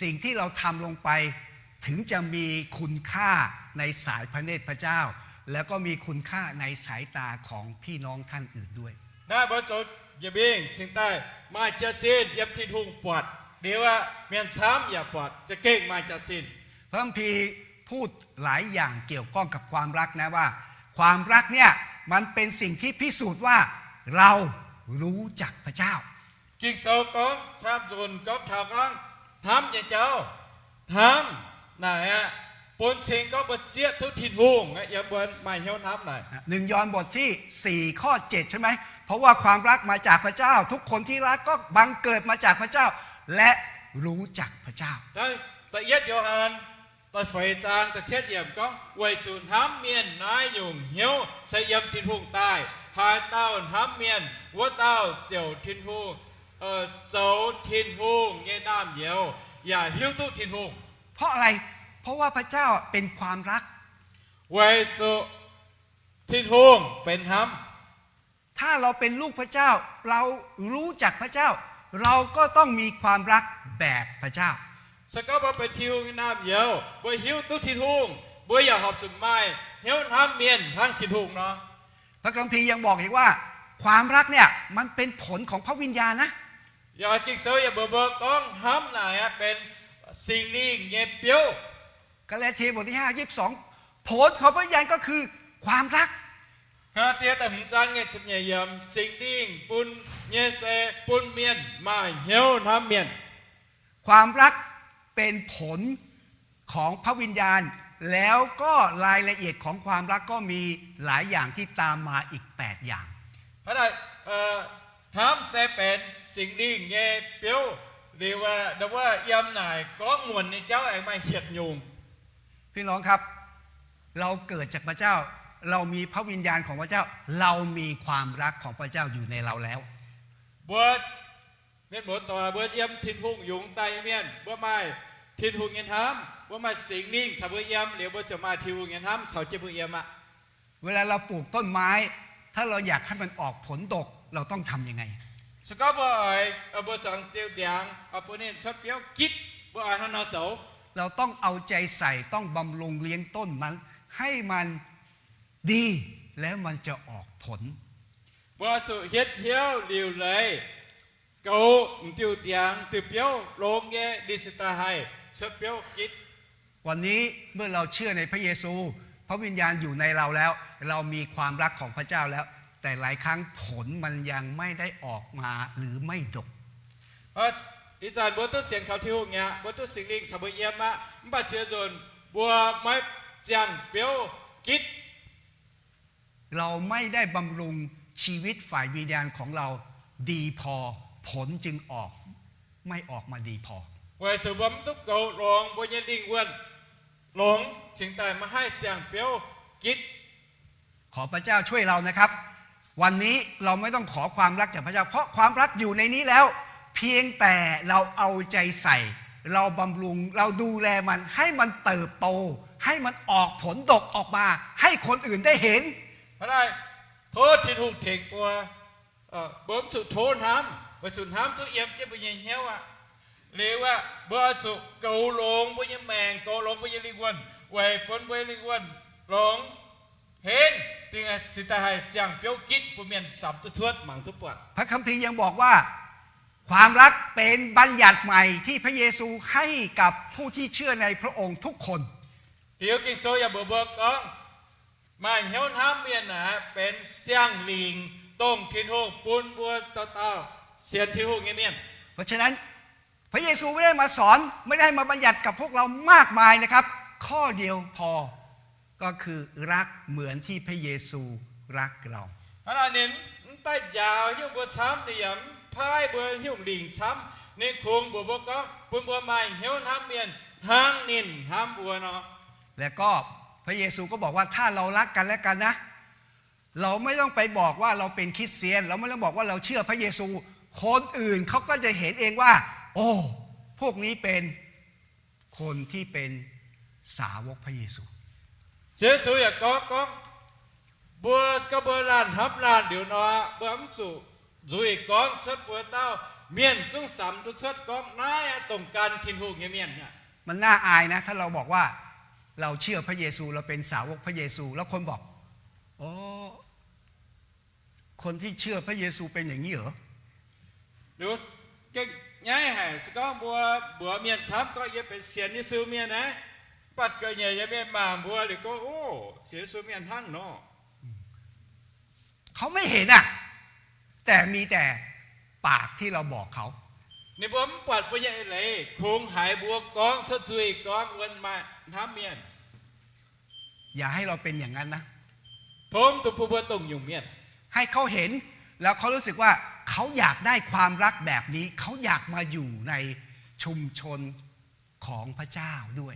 สิ่งที่เราทำลงไปถึงจะมีคุณค่าในสายพระเนตรพระเจ้า แล้วก็มีคุณค่าในสายตาของพี่น้องท่านอื่นด้วย Naaiv mbuo zoux njiec mingh cingx daaih maaih jaax-zinh yiem Tin-Hungh buatc liuz aqv, mienh camv yaac buatc, za'gengh maaih jaax-zinh. พระคัมภีร์พูดหลายอย่างเกี่ยวข้องกับความรักนะว่า ความรักเนี่ยมันเป็นสิ่งที่พิสูจน์ว่าเรารู้จักพระเจ้า Ging-Sou gorngv camv nzunc gorngv taux gorngv hnamv nyei jauv. Hnamv naaic aqv, bun cing gorngv mbuo zieqv duqv Tin-Hungh aqv, yiem mbuo maaih hnyouv hnamv naaic. หนึ่งยอห์นบทที่สี่ ข้อ เจ็ด ใช่ไหม เพราะว่าความรักมาจากพระเจ้า ทุกคนที่รักก็บังเกิดมาจากพระเจ้า และรู้จักพระเจ้า Da'yietv Yo^han da'feix zaang da'cietv yiemc gorngv, weic zuqc hnamv mienh naaiv nyungc hnyouv se yiem Tin-Hungh daaih. Haaix dauh hnamv mienh, wuov dauh ziouc Tin-Hungh, zoux Tin-Hungh nyei naamh nyouz, yaac hiuv duqv Tin-Hungh. เพราะอะไร เพราะว่าพระเจ้าเป็นความรัก Weic zuqc Tin-Hungh benx hnamv. ถ้าเราเป็นลูกพระเจ้า เรารู้จักพระเจ้า เราก็ต้องมีความรักแบบพระเจ้า Se gorngv mbuo benx Tin-Hungh nyei naamh nyouz, mbuo hiuv duqv Tin-Hungh, mbuo yaac horpc zuqc maaih hnyouv hnamv mienh hnangv Tin-Hungh nor. พระคัมภีร์ยังบอกอีกว่า ความรักเนี่ยมันเป็นผลของพระวิญญาณนะ Yaac Ging-Sou yaac mbuox mbuo gorngv hnamv naaic aqv benx Singx Lingh nyei biouv. กาลาเทียบทที่ห้า ยี่สิบสอง ผลของพระวิญญาณก็คือความรัก Gaa^laa^tie da'hmz zaang nyeic ziepc nyeic yiemc, Singx Lingh bun nyei se bun mienh maaih hnyouv hnamv mienh. ความรักเป็นผลของพระวิญญาณ แล้วก็รายละเอียดของความรักก็มีหลายอย่างที่ตามมาอีกแปดอย่าง Hnamv se benx Singx Lingh nyei biouv. Liuz wuov yiem naaic gorngv muonc nyei jauv aengx maaih hietc nyungc. พี่น้องครับ เราเกิดจากพระเจ้า เรามีพระวิญญาณของพระเจ้า เรามีความรักของพระเจ้าอยู่ในเราแล้ว Mbuo mienh muoz-doic, mbuo yiem Tin-Hungh yungz daaih nyei mienh, mbuo maaih Tin-Hungh nyei hnamv, mbuo maaih Singx Lingh caux mbuo yiem, liuz mbuo ziouc maaih Tin-Hungh nyei hnamv caux jienv mbuo yiem aqv. เวลาเราปลูกต้นไม้ ถ้าเราอยากให้มันออกผลดก เราต้องทำยังไง Se gorngv mbuo oix, mbuo zuangx diuh ndiangx bun ninh cuotv biouv gitv, mbuo oix hnangv nor zoux. เราต้องเอาใจใส่ ต้องบำรุงเลี้ยงต้นนั้น ให้มันดี แล้วมันจะออกผล Mbuo zuqc hietv hnyouv liuc leiz goux m'diuh ndiangx diuh biouv longx nyei, ninh cingx daaih haih cuotv biouv gitv. วันนี้เมื่อเราเชื่อในพระเยซู พระวิญญาณอยู่ในเราแล้ว เรามีความรักของพระเจ้าแล้ว แต่หลายครั้งผลมันยังไม่ได้ออกมาหรือไม่ดก Ih zanc mbuo duqv sienx kaux Tin-Hungh mi'aqv, mbuo duqv Singx Lingh caux mbuo yiem aqv, mv baac ziex nzunc mbuo maiv ziangh biouv gitv. เราไม่ได้บำรุงชีวิตฝ่ายวิญญาณของเราดีพอ ผลจึงออก ไม่ออกมาดีพอ Weic zuqc mbuo mv duqv goux longx mbuo nyei lingh wuonh longx, cingx daaih maiv haih ziangh biouv gitv. ขอพระเจ้าช่วยเรานะครับ วันนี้เราไม่ต้องขอความรักจากพระเจ้า เพราะความรักอยู่ในนี้แล้ว เพียงแต่เราเอาใจใส่ เราบำรุง เราดูแลมัน ให้มันเติบโต ให้มันออกผลดกออกมา ให้คนอื่นได้เห็น Hnangv naaic, tov Tin-Hungh tengx mbuo. Mbuo mv zuqc tov hnamv, weic zuqc hnamv zungv yiem jienv mbuo nyei hnyouv aqv. Liuz aqv, mbuo oix zuqc goux longx mbuo nyei maengc, goux longx mbuo nyei lingh wuonh, weic bun mbuo nyei lingh wuonh longx henv, dingc cingx daaih haih ziangh biouv gitv bun mienh samx duqv cuotv, mangc duqv buatc. พระคัมภีร์ยังบอกว่า ความรักเป็นบัญญัติใหม่ที่พระเยซูให้กับผู้ที่เชื่อในพระองค์ทุกคน Liuz Ging-Sou yaac mbuox mbuo gorngv, maaih hnyouv hnamv mienh aeqv, benx siang-lingc dongh Tin-Hungh bun mbuo dauh dauh sienx Tin-Hungh nyei mienh. เพราะฉะนั้น พระเยซูไม่ได้มาสอน ไม่ได้มาบัญญัติกับพวกเรามากมายนะครับ ข้อเดียวพอ ก็คือรักเหมือนที่พระเยซูรักเรา Hnangv naaic ninh mv daaih njaaux hnyouv mbuo camv, ninh yaac mv paaiv mbuo hnyouv lingc camv. Ninh kungx mbuox mbuo gorngv bun mbuo maaih hnyouv hnamv mienh hnangv ninh hnamv mbuo nor. แล้วก็พระเยซูก็บอกว่า ถ้าเรารักกันและกันนะ เราไม่ต้องไปบอกว่าเราเป็นคริสเตียน เราไม่ต้องบอกว่าเราเชื่อพระเยซู คนอื่นเขาก็จะเห็นเองว่า โอ้ พวกนี้เป็นคนที่เป็นสาวกพระเยซู Ziouv Yesu yaac gorngv, gorngv, mbuo gorngv mbuo laanh hnamv laanh liuz nor, mbuo mv zuqc nzuih gorngv cuotv mbuo dauh, mienh zungv samx duqv cuotv gorngv naaiv aqv dongh gan Tin-Hungh nyei mienh aqv. มันน่าอายนะ ถ้าเราบอกว่าเราเชื่อพระเยซู เราเป็นสาวกพระเยซู แล้วคนบอก โอ้ คนที่เชื่อพระเยซูเป็นอย่างนี้เหรอ Liuz gengh nyaiv haic, se gorngv mbuo mbuox mienh camv gorngv yie benx sienx Yesu mienh naaiv, mv baac ga'nyiec nyei mienh mangc mbuo liuz gorngv, o, sienx Yesu mienh hnangv nor. เขาไม่เห็นอะ แต่มีแต่ปากที่เราบอกเขา Ninh mbuo mv buatc mbuo nyei eix leiz, kungx haiz mbuo gorngv cuotv nzuih gorngv wuonv maaih hnamv mienh. อย่าให้เราเป็นอย่างนั้นนะ Tov mv dungx bun mbuo dongh nyungc mienh. ให้เขาเห็น แล้วเขารู้สึกว่าเขาอยากได้ความรักแบบนี้ เขาอยากมาอยู่ในชุมชนของพระเจ้าด้วย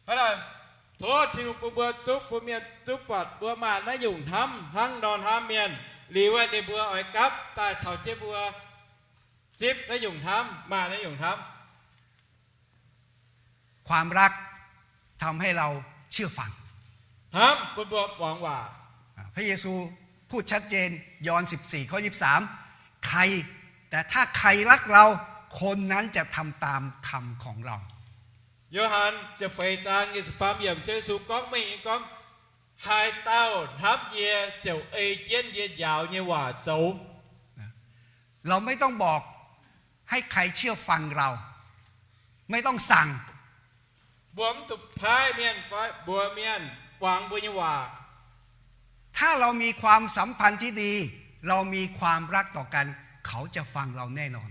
Hnangv naaic, tov Tin-Hungh bun mbuo duqv, bun mienh duqv buatc mbuo maaih naaiv nyungc hnamv hnangv nor hnamv mienh, liuz ninh mbuo oix gapv daaih caux jienv mbuo zipv naaiv nyungc hnamv, maaih naaiv nyungc hnamv. ความรักทำให้เราเชื่อฟัง Hnamv bun mbuo muangx waac. พระเยซูพูดชัดเจน ยอห์น สิบสี่ ข้อ ยี่สิบสาม ใคร แต่ถ้าใครรักเรา คนนั้นจะทำตามคำของเรา Yo^han ziepc feix zaang nyic ziepc faam yiemc, Ziouv Yesu gorngv mengh gorngv, haaix dauh hnamv yie ziouc ei jienv yie njaaux nyei waac zoux. เราไม่ต้องบอกให้ใครเชื่อฟังเรา ไม่ต้องสั่ง Mbuo mv zuqc paaiv mienh fai mbuox mienh muangx mbuo nyei waac. ถ้าเรามีความสัมพันธ์ที่ดี เรามีความรักต่อกัน เขาจะฟังเราแน่นอน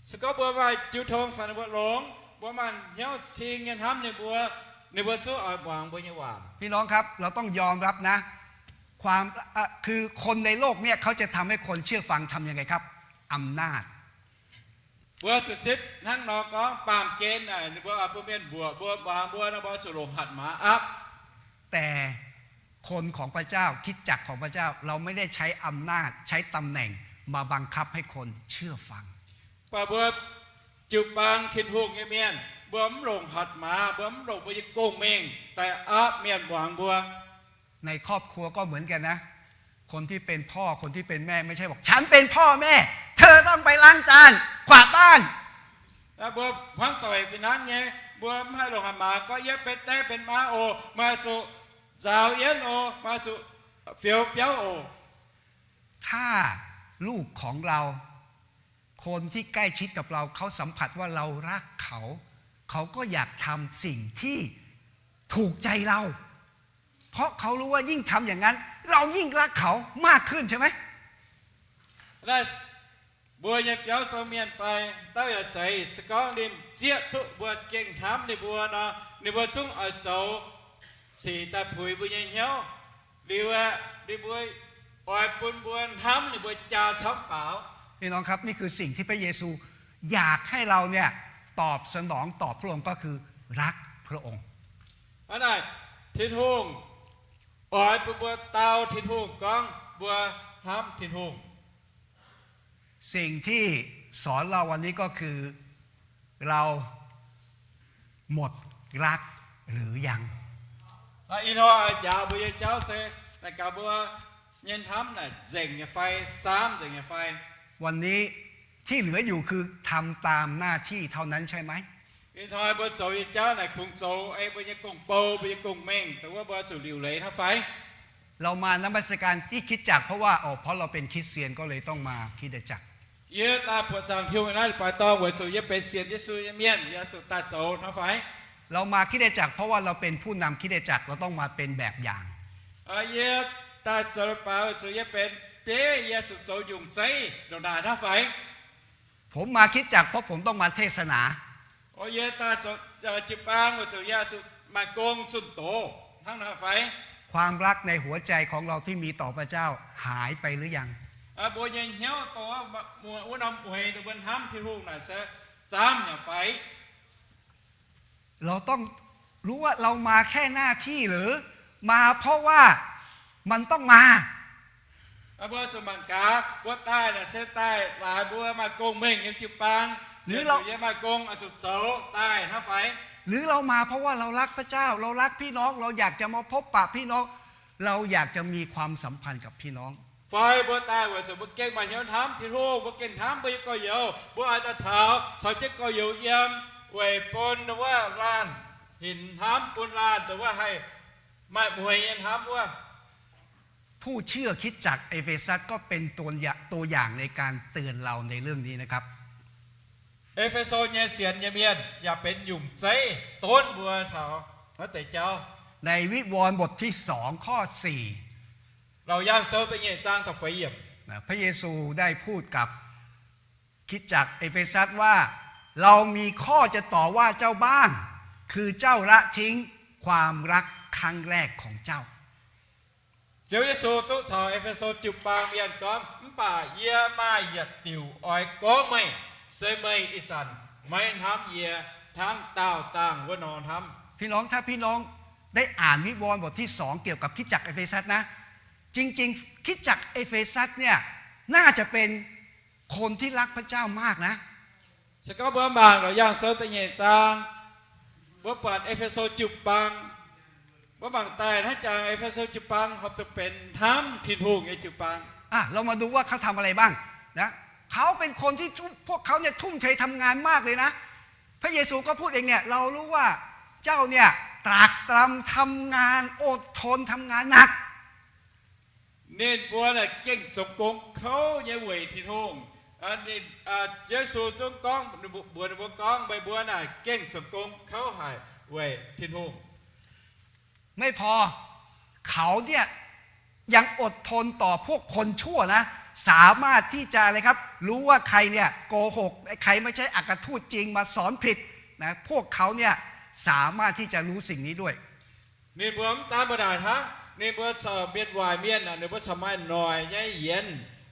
Se gorngv mbuo maaih jiu tong caux ninh mbuo longx, mbuo maaih hnyouv cing nyei hnamv ninh mbuo, ninh mbuo zungv oix muangx mbuo nyei waac. พี่น้องครับ เราต้องยอมรับนะ ความ เอ่อ คือคนในโลกเนี่ยเขาจะทำให้คนเชื่อฟังทำยังไงครับ อำนาจ Mbuo zuqc zipv hnangv nor gorngv baamh gen naaic ninh mbuo oix bun mienh mbuoqc mbuo, muangx mbuo nor, mbuo zuqc longc hatc maaz aapv. แต่คนของพระเจ้า คริสตจักรของพระเจ้า เราไม่ได้ใช้อำนาจ ใช้ตำแหน่งมาบังคับให้คนเชื่อฟัง Mv baac mbuo jiu-baang Tin-Hungh nyei mienh, mbuo mv longc hatc maaz, mbuo mv longc mbuo nyei gong-mengh daaih aapv mienh muangx mbuo. ในครอบครัวก็เหมือนกันนะ คนที่เป็นพ่อ คนที่เป็นแม่ ไม่ใช่บอก ฉันเป็นพ่อแม่ เธอต้องไปล้างจาน กวาดบ้าน Naaiv mbuo hmuangv doic fih hnangv nyei, mbuo mv haih longc hatc maaz gorngv, yie benx die benx maa oc, meih zuqc nzaaux yienv oc, meih zuqc fioux biauv oc. ถ้าลูกของเรา คนที่ใกล้ชิดกับเรา เขาสัมผัสว่าเรารักเขา เขาก็อยากทำสิ่งที่ถูกใจเรา เพราะเขารู้ว่ายิ่งทำอย่างนั้น เรายิ่งรักเขามากขึ้น ใช่ไหม? Naaiv mbuo nyei biauv zoux mienh fai dauh yaac zeiz, se gorngv ninh zieqv duqv mbuo gengh hnamv ninh mbuo nor, ninh mbuo zungv oix zoux sic daaih puix mbuo nyei hnyouv. Liuz aeqv, ninh mbuo oix bun mbuo hnamv ninh mbuo jaa camv faaux. พี่น้องครับ นี่คือสิ่งที่พระเยซูอยากให้เราเนี่ยตอบสนองต่อพระองค์ ก็คือรักพระองค์ Hnangv naaic, Tin-Hungh oix bun mbuo dau Tin-Hungh gorngv mbuo hnamv Tin-Hungh. สิ่งที่สอนเราวันนี้ก็คือ เราหมดรักหรือยัง Ih hnoi njaaux mbuo nyei jauv se naaic gaax mbuo nyei hnamv naaic nzengc nyei fai, zaamv nzengc nyei fai. วันนี้ที่เหลืออยู่คือทำตามหน้าที่เท่านั้นใช่ไหม Ih hnoi mbuo zoux nyei jauv naaic kungx zoux ei mbuo nyei gong-bou, mbuo nyei gong-mengh, dongh wuov mbuo zuqc liuc leiz hnangv fai? เรามานมัสการที่คริสตจักรเพราะว่า อ๋อ เพราะเราเป็นคริสเตียนก็เลยต้องมาคริสตจักร Yie daaih buoqc zaangc Tin-Hungh naaiv leiz-baaix dorngh weic zuqc yie benx sienx Yesu nyei mienh, yie zuqc daaih zoux hnangv fai? เรามาคริสตจักรเพราะว่าเราเป็นผู้นำคริสตจักร เราต้องมาเป็นแบบอย่าง Yie daaih zoux leiz-baaix weic zuqc yie benx bieiv, yie zuqc zoux nyungc zeiv ndongc naaic hnangv fai? ผมมาคริสตจักรเพราะผมต้องมาเทศนา Yie daaih zoux jiu-baang weic zuqc yie zuqc maaih gong zunh doz hnangv naaic fai? ความรักในหัวใจของเราที่มีต่อพระเจ้าหายไปหรือยัง Mbuo nyei hnyouv dongh wuov norm mueiz dongh mbuo hnamv Tin-Hungh naaic se zaamv nyei fai? เราต้องรู้ว่าเรามาแค่หน้าที่หรือมาเพราะว่ามันต้องมา Mbuo zuqc mangc gaax, mbuo daaih naaic se daaih laaix mbuo maaih gong-mengh nyei jiu-baang, yie maaih gong oix zuqc zoux daaih hnangv fai? หรือเรามาเพราะว่าเรารักพระเจ้า เรารักพี่น้อง เราอยากจะมาพบปะพี่น้อง เราอยากจะมีความสัมพันธ์กับพี่น้อง Fai mbuo daaih weic zuqc mbuo gengh maaih hnyouv hnamv Tin-Hungh, mbuo gengh hnamv mbuo nyei gorx-youz, mbuo oix daaih taux caux jienv gorx-youz yiem, weic bun wuov laanh hinc hnamv, bun laanh dongh wuov haih maaih mueiz nyei hnamv wuov. ผู้เชื่อคริสตจักรเอเฟซัสก็เป็นตัวอย่าง ตัวอย่างในการเตือนเราในเรื่องนี้นะครับ E^fe^so nyei sienx nyei mienh yaac benx nyungc zeiv donv mbuo taux naaiv deix jauv. ในวิวรณ์บทที่สองข้อสี่ Laauc Yaangh Sou da'nyeic zaang da'feix yiemc, พระเยซูได้พูดกับคริสตจักรเอเฟซัสว่า เรามีข้อจะต่อว่าเจ้าบ้าง คือเจ้าละทิ้งความรักครั้งแรกของเจ้า Ziouv Yesu duqv caux E^fe^so jiu-baang mienh gorngv, mv baac yie maaih yietc diuc oix gorngv meih, se meih ih zanc maiv hnamv yie hnangv daauh dangh wuov nor hnamv. พี่น้อง ถ้าพี่น้องได้อ่านวิวรณ์บทที่สองเกี่ยวกับคริสตจักรเอเฟซัสนะ จริงๆ คริสตจักรเอเฟซัสเนี่ย น่าจะเป็นคนที่รักพระเจ้ามากนะ Se gorngv mbuo mangc Laauc Yaangh Sou da'nyeic zaang, mbuo buatc E^fe^so jiu-baang, mbuo mangc daaih hnangv jangx E^fe^so jiu-baang horpc zuqc benx hnamv Tin-Hungh nyei jiu-baang. อ่ะ เรามาดูว่าเขาทำอะไรบ้างนะ เขาเป็นคนที่ทุ่ม พวกเขาเนี่ยทุ่มเททำงานมากเลยนะ พระเยซูก็พูดเองเนี่ย เรารู้ว่าเจ้าเนี่ยตรากตรำทำงาน อดทนทำงานหนัก Ninh mbuo naaic gengh zoux gong kouv nyei weic Tin-Hungh. Ninh, Yesu zungv gorngv, mbuox ninh mbuo gorngv, meih mbuo naaic gengh zoux gong kouv haic weic Tin-Hungh. ไม่พอ เขาเนี่ยยังอดทนต่อพวกคนชั่วนะ สามารถที่จะอะไรครับ รู้ว่าใครเนี่ยโกหก ใครไม่ใช่อัครทูตจริงมาสอนผิดนะ พวกเขาเนี่ย สามารถที่จะรู้สิ่งนี้ด้วย Ninh mbuo mv daan mbuo naaic hnangv, ninh mbuo caux mienh waaic mienh, ninh mbuo caux maaih noic nyei yienx.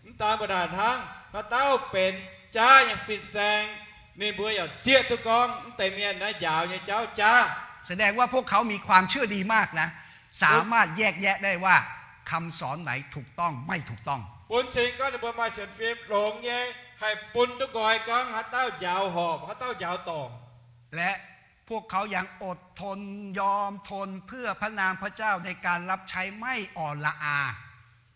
Mv daan mbuo naaic hnangv, haaix dauh benx jaav nyei fin-saeng, ninh mbuo yaac zieqv duqv gorngv mv deix mienh naaiv njaaux nyei jauv jaav. แสดงว่าพวกเขามีความเชื่อดีมากนะ สามารถแยกแยะได้ว่าคำสอนไหนถูกต้องไม่ถูกต้อง Bun cing gorngv ninh mbuo maaih sienx fim longx nyei, haih bun duqv nqoi gorngv haaix dauh njaaux horpc, haaix dauh njaaux dorngc. และพวกเขายังอดทนยอมทนเพื่อพระนามพระเจ้าในการรับใช้ไม่อ่อนละอา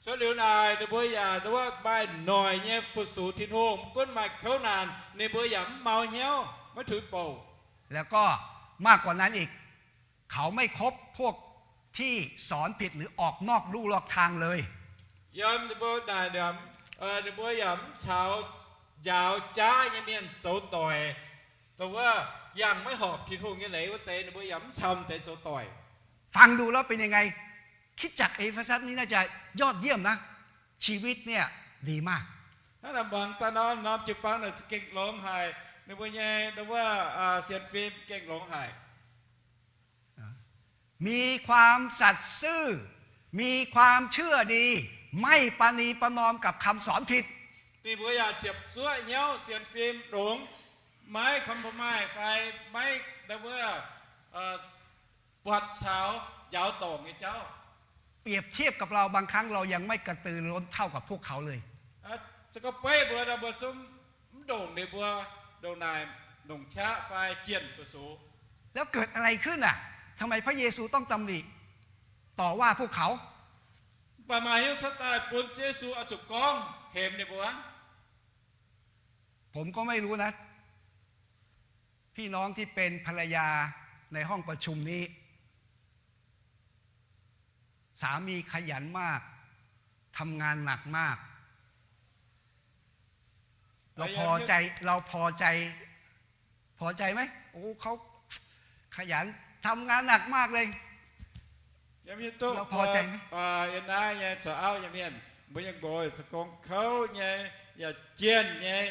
Cuotv liuz naaic ninh mbuo yaac maaih noic nyei fu-sux Tin-Hungh, mv gunv maaih kouv naanc, ninh mbuo yaac mv mau hnyouv, maiv tuix bouc. แล้วก็มากกว่านั้นอีก เขาไม่คบพวกที่สอนผิดหรือออกนอกลู่นอกทางเลย Yiem ninh mbuo naaic, ninh mbuo yaac mv caux njaaux jaav nyei mienh zoux doic, dongh wuov yangh maiv horpc Tin-Hungh nyei leiz wuov deix, ninh mbuo yaac mv caux deix zoux doic. ฟังดูแล้วเป็นยังไง คริสตจักรเอเฟซัสนี่น่าจะยอดเยี่ยมนะ ชีวิตเนี่ยดีมาก Hnangv naaic muangx daaih nor, norm jiu-baang naaic za'gengh longx haic, ninh mbuo nyei wuov sienx fim gengh longx haic. มีความสัตย์ซื่อ มีความเชื่อดี ไม่ประนีประนอมกับคำสอนผิด Ninh mbuo yaac ziepc zuoqv hnyouv, sienx fim longx, maiv compromise fai maiv wuov buatc caux njaaux dorngc nyei jauv. เปรียบเทียบกับเรา บางครั้งเรายังไม่กระตือรือร้นเท่ากับพวกเขาเลย Se gorngv beiv mbuo, mbuo zungv mv ndongc ninh mbuo ndongc naaic, ndongc qaqv fai jienh fu-sux. แล้วเกิดอะไรขึ้นอ่ะ ทำไมพระเยซูต้องตำหนิ ต่อว่าพวกเขา Mv baac maaih hnyouv cuotv daaih bun Ziouv Yesu oix zuqc gorngv hemx ninh mbuo. ผมก็ไม่รู้นะ พี่น้องที่เป็นภรรยาในห้องประชุมนี้ สามีขยันมาก ทำงานหนักมาก เราพอใจ เราพอใจ พอใจไหม โอ้ เขาขยัน ทำงานหนักมากเลย Yiem hnyouv duqv เราพอใจไหม yiem naaiv nyei zoux auv nyei mienh, mbuo nyei nqox yaac zoux gong kouv nyei, yaac jienh nyei,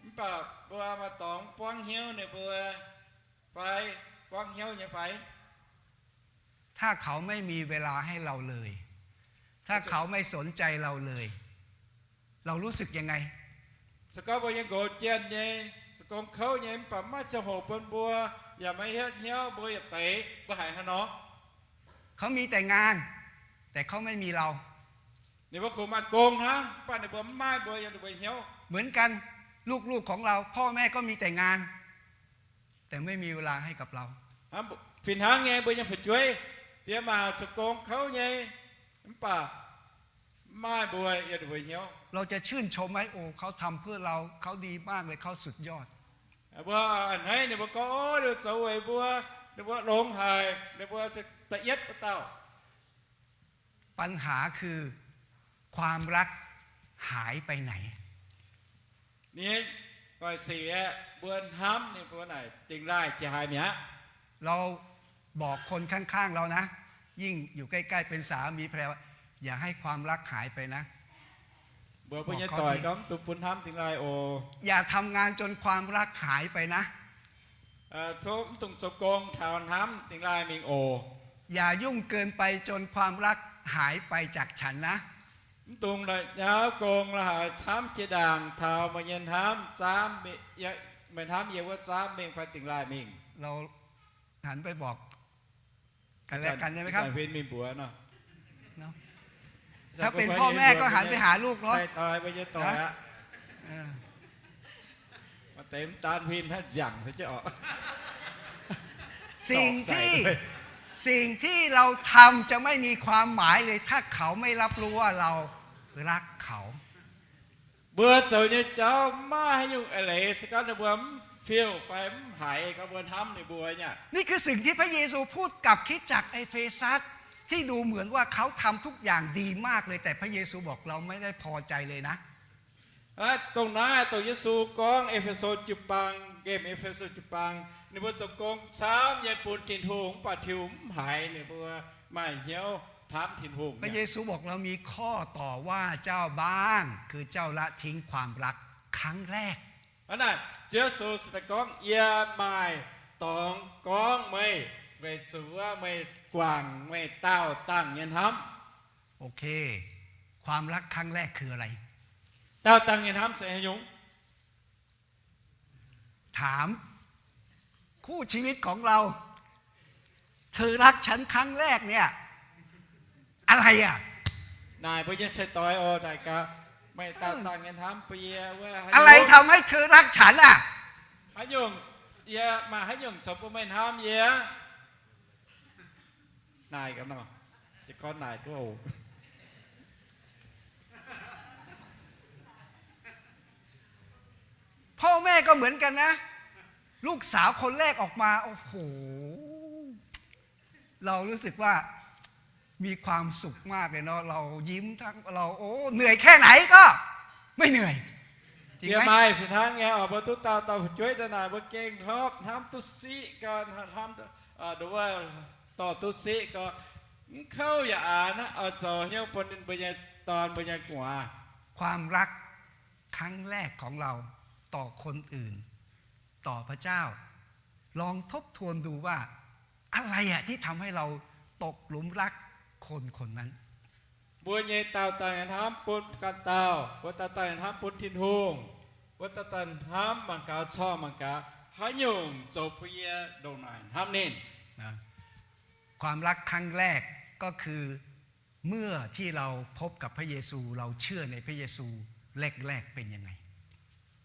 mv baac mbuo maaih dorngx buangv hnyouv ninh mbuo fai buangv hnyouv nyei fai? ถ้าเขาไม่มีเวลาให้เราเลย ถ้าเขาไม่สนใจเราเลย เรารู้สึกยังไง Se gorngv mbuo nyei nqox jienh nyei, zoux gong kouv nyei, mv baac maiv maaih ziangh hoc bun mbuo, yaac maiv hietv hnyouv mbuo yietc deix, mbuo haiz haaix nor? เขามีแต่งาน แต่เขาไม่มีเรา Ninh mbuo kungx maaih gong hnangv, mv baac ninh mbuo mv maaih mbuo yiem ninh mbuo hnyouv. เหมือนกัน ลูกๆของเรา พ่อแม่ก็มีแต่งาน แต่ไม่มีเวลาให้กับเรา Fih hnangv nyei mbuo nyei fu'jueiv, diex maac zoux gong kouv nyei, mv baac mv maaih mbuo yiem ninh mbuo hnyouv. เราจะชื่นชมไหม โอ้ เขาทำเพื่อเรา เขาดีมากเลย เขาสุดยอด Mbuo a'hneiv ninh mbuo gorngv, o, ninh mbuo zoux weic mbuo, ninh mbuo longx haic, ninh mbuo da'yietv wuov dauh. ปัญหาคือ ความรักหายไปไหน Ninh nyei doix sic aeqv, mbuo hnamv ninh mbuo naaic dingx laaih jiex haaix mi'aqv. เราบอกคนข้างๆเรานะ ยิ่งอยู่ใกล้ๆเป็นสามีภรรยา อย่าให้ความรักหายไปนะ Mbuox mbuo nyei doic gorngv, mv dungx bun hnamv dingx laaih oc. อย่าทำงานจนความรักหายไปนะ Tov mv dungx zoux gong taux hnamv dingx laaih mingh oc. อย่ายุ่งเกินไปจนความรักหายไปจากฉันนะ Mv dungx la'nyauv gong la'haaix camv jiex ndaangc taux meih nyei hnamv zaamv, meih hnamv yie wuov zaamv mingh fai dingx laaih mingh. หันไปบอกกันและกันได้ไหมครับ Ih zanc huin mingh mbuox nor. ถ้าเป็นพ่อแม่ก็หันไปหาลูกเนาะ สิ่งที่ สิ่งที่เราทำจะไม่มีความหมายเลย ถ้าเขาไม่รับรู้ว่าเรารักเขา Mbuo zoux nyei jauv maiv maaih haaix nyungc eix leiz se gorngv ninh mbuo mv fiuv fai mv haiz gorngv mbuo hnamv ninh mbuo nyei. นี่คือสิ่งที่พระเยซูพูดกับคริสตจักรเอเฟซัส ที่ดูเหมือนว่าเขาทำทุกอย่างดีมากเลย แต่พระเยซูบอกเราไม่ได้พอใจเลยนะ Dongh naaiv dongh Yesu gorngv E^fe^so jiu-baang, nqemh E^fe^so jiu-baang, ninh mbuo zoux gong camv nyei bun Tin-Hungh, mv baac Tin-Hungh mv haiz ninh mbuo maaih hnyouv hnamv Tin-Hungh. พระเยซูบอกเรามีข้อต่อว่าเจ้าบ้าง คือเจ้าละทิ้งความรักครั้งแรก Hnangv naaic, Ziouv Yesu se daaih gorngv, yie maaih dorngx gorngv meih, weic zuqc wuov meih guangc meih daauh dangh nyei hnamv. โอเค ความรักครั้งแรกคืออะไร? Daauh dangh nyei hnamv se haaix nyungc? ถามคู่ชีวิตของเรา เธอรักฉันครั้งแรกเนี่ย อะไรอ่ะ? Naaic mbuo nyei cai-doix oc, naaic gaax, meih daauh dangh nyei hnamv bun yie wuov, อะไรทำให้เธอรักฉันอ่ะ? Haaix nyungc, yie maaih haaix nyungc zoux bun meih hnamv yie? Naaic gaax nor, jiez gorn naaic duqv oc. พ่อแม่ก็เหมือนกันนะ ลูกสาวคนแรกออกมา โอ้โห เรารู้สึกว่ามีความสุขมากเลยเนาะ เรายิ้มทั้ง เรา โอ้ เหนื่อยแค่ไหนก็ไม่เหนื่อย จริงไหม? Yie maaih fih hnangv nyei oc, mbuo duqv dauh dauh fu'jueiv daaih naaic, mbuo gengh hnamv, hnamv duqv siqv gau, hnamv, hnamv, wuov, dorh duqv siqv gau, mv kouv yaac aqc naaiv, oix zoux hnyouv bun ninh mbuo nyei dorn, mbuo nyei gu'nguaaz. ความรักครั้งแรกของเราต่อคนอื่น ต่อพระเจ้า ลองทบทวนดูว่า อะไรอะที่ทำให้เราตกหลุมรักคนคนนั้น Mbuo nyei daauh dangh nyei hnamv bun ganh dauh, mbuo daauh dangh nyei hnamv bun Tin-Hungh, mbuo daauh dangh hnamv mangc gaax, corc mangc gaax, haaix nyungc zoux bun yie ndongc naaic hnamv ninh? ความรักครั้งแรกก็คือเมื่อที่เราพบกับพระเยซู เราเชื่อในพระเยซูแรกๆ เป็นยังไง?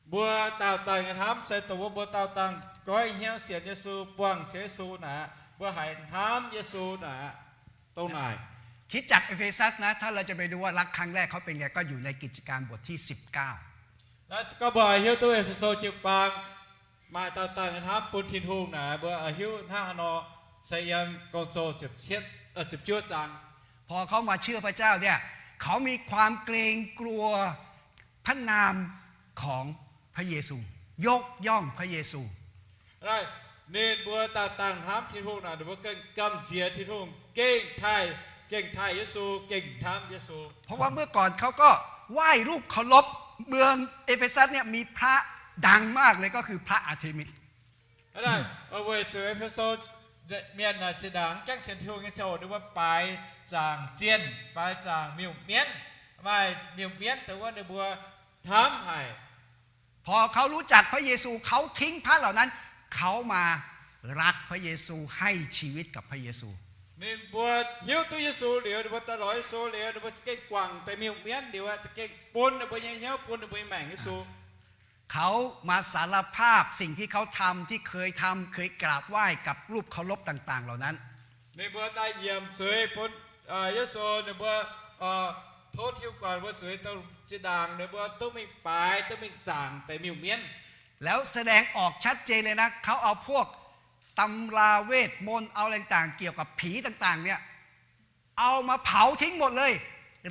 Mbuo daauh dangh nyei hnamv se dongh wuov mbuo daauh dangh goiv hnyouv sienx Yesu, buangh Ziouv Yesu naaic, mbuo haiz hnamv Yesu naaic, dongh naaic. คริสตจักรเอเฟซัสนะ ถ้าเราจะไปดูว่ารักครั้งแรกเขาเป็นไง ก็อยู่ในกิจการบทที่สิบเก้า Naaiv gorngv mbuo hiuv duqv E^fe^so jiu-baang maaih daauh dangh nyei hnamv bun Tin-Hungh naaic, mbuo hiuv hnangv haaix nor, se yiem Gong-Zoh ziepc juov zaang. พอเขามาเชื่อพระเจ้าเนี่ย เขามีความเกรงกลัวพระนามของพระเยซู ยกย่องพระเยซู Naaiv, ninh mbuo daauh dangh hnamv Tin-Hungh naaic, ninh mbuo gengh gamh nziex Tin-Hungh, gengh taaih, gengh taaih Yesu, gengh hnamv Yesu. เพราะว่าเมื่อก่อนเขาก็ไหว้รูปเคารพ เมืองเอเฟซัสเนี่ยมีพระดังมากเลยก็คือพระอาร์เทมิส Hnangv naaic, weic zuqc E^fe^so mienh naaic zinh ndaangc mv gaengh sienx Tin-Hungh nyei ziangh hoc ninh mbuo baaix zaangc zienh, baaix zaangc miuc-mienv, maaih miuc-mienv dongh wuov ninh mbuo hnamv haic. พอเขารู้จักพระเยซู เขาทิ้งพระเหล่านั้น เขามารักพระเยซู ให้ชีวิตกับพระเยซู Ninh mbuo hiuv duqv Yesu liuz, ninh mbuo daaih lorz Yesu liuz, ninh mbuo za'gengh guangc deix miuc-mienv liuz, za'gengh bun ninh mbuo nyei hnyouv, bun ninh mbuo nyei maengc Yesu. เขามาสารภาพสิ่งที่เขาทำ ที่เคยทำ เคยกราบไหว้กับรูปเคารพต่างๆ เหล่านั้น Ninh mbuo daaih nyiemc zuiz bun Yesu, ninh mbuo tov Tin-Hungh guangc ninh mbuo zuiz dongh zinh ndaangc ninh mbuo duqv mingh baaix, duqv mingh zaangc deix miuc-mienv. แล้วแสดงออกชัดเจนเลยนะ เขาเอาพวกตำราเวทมนต์ เอาอะไรต่างๆ เกี่ยวกับผีต่างๆ เนี่ย เอามาเผาทิ้งหมดเลย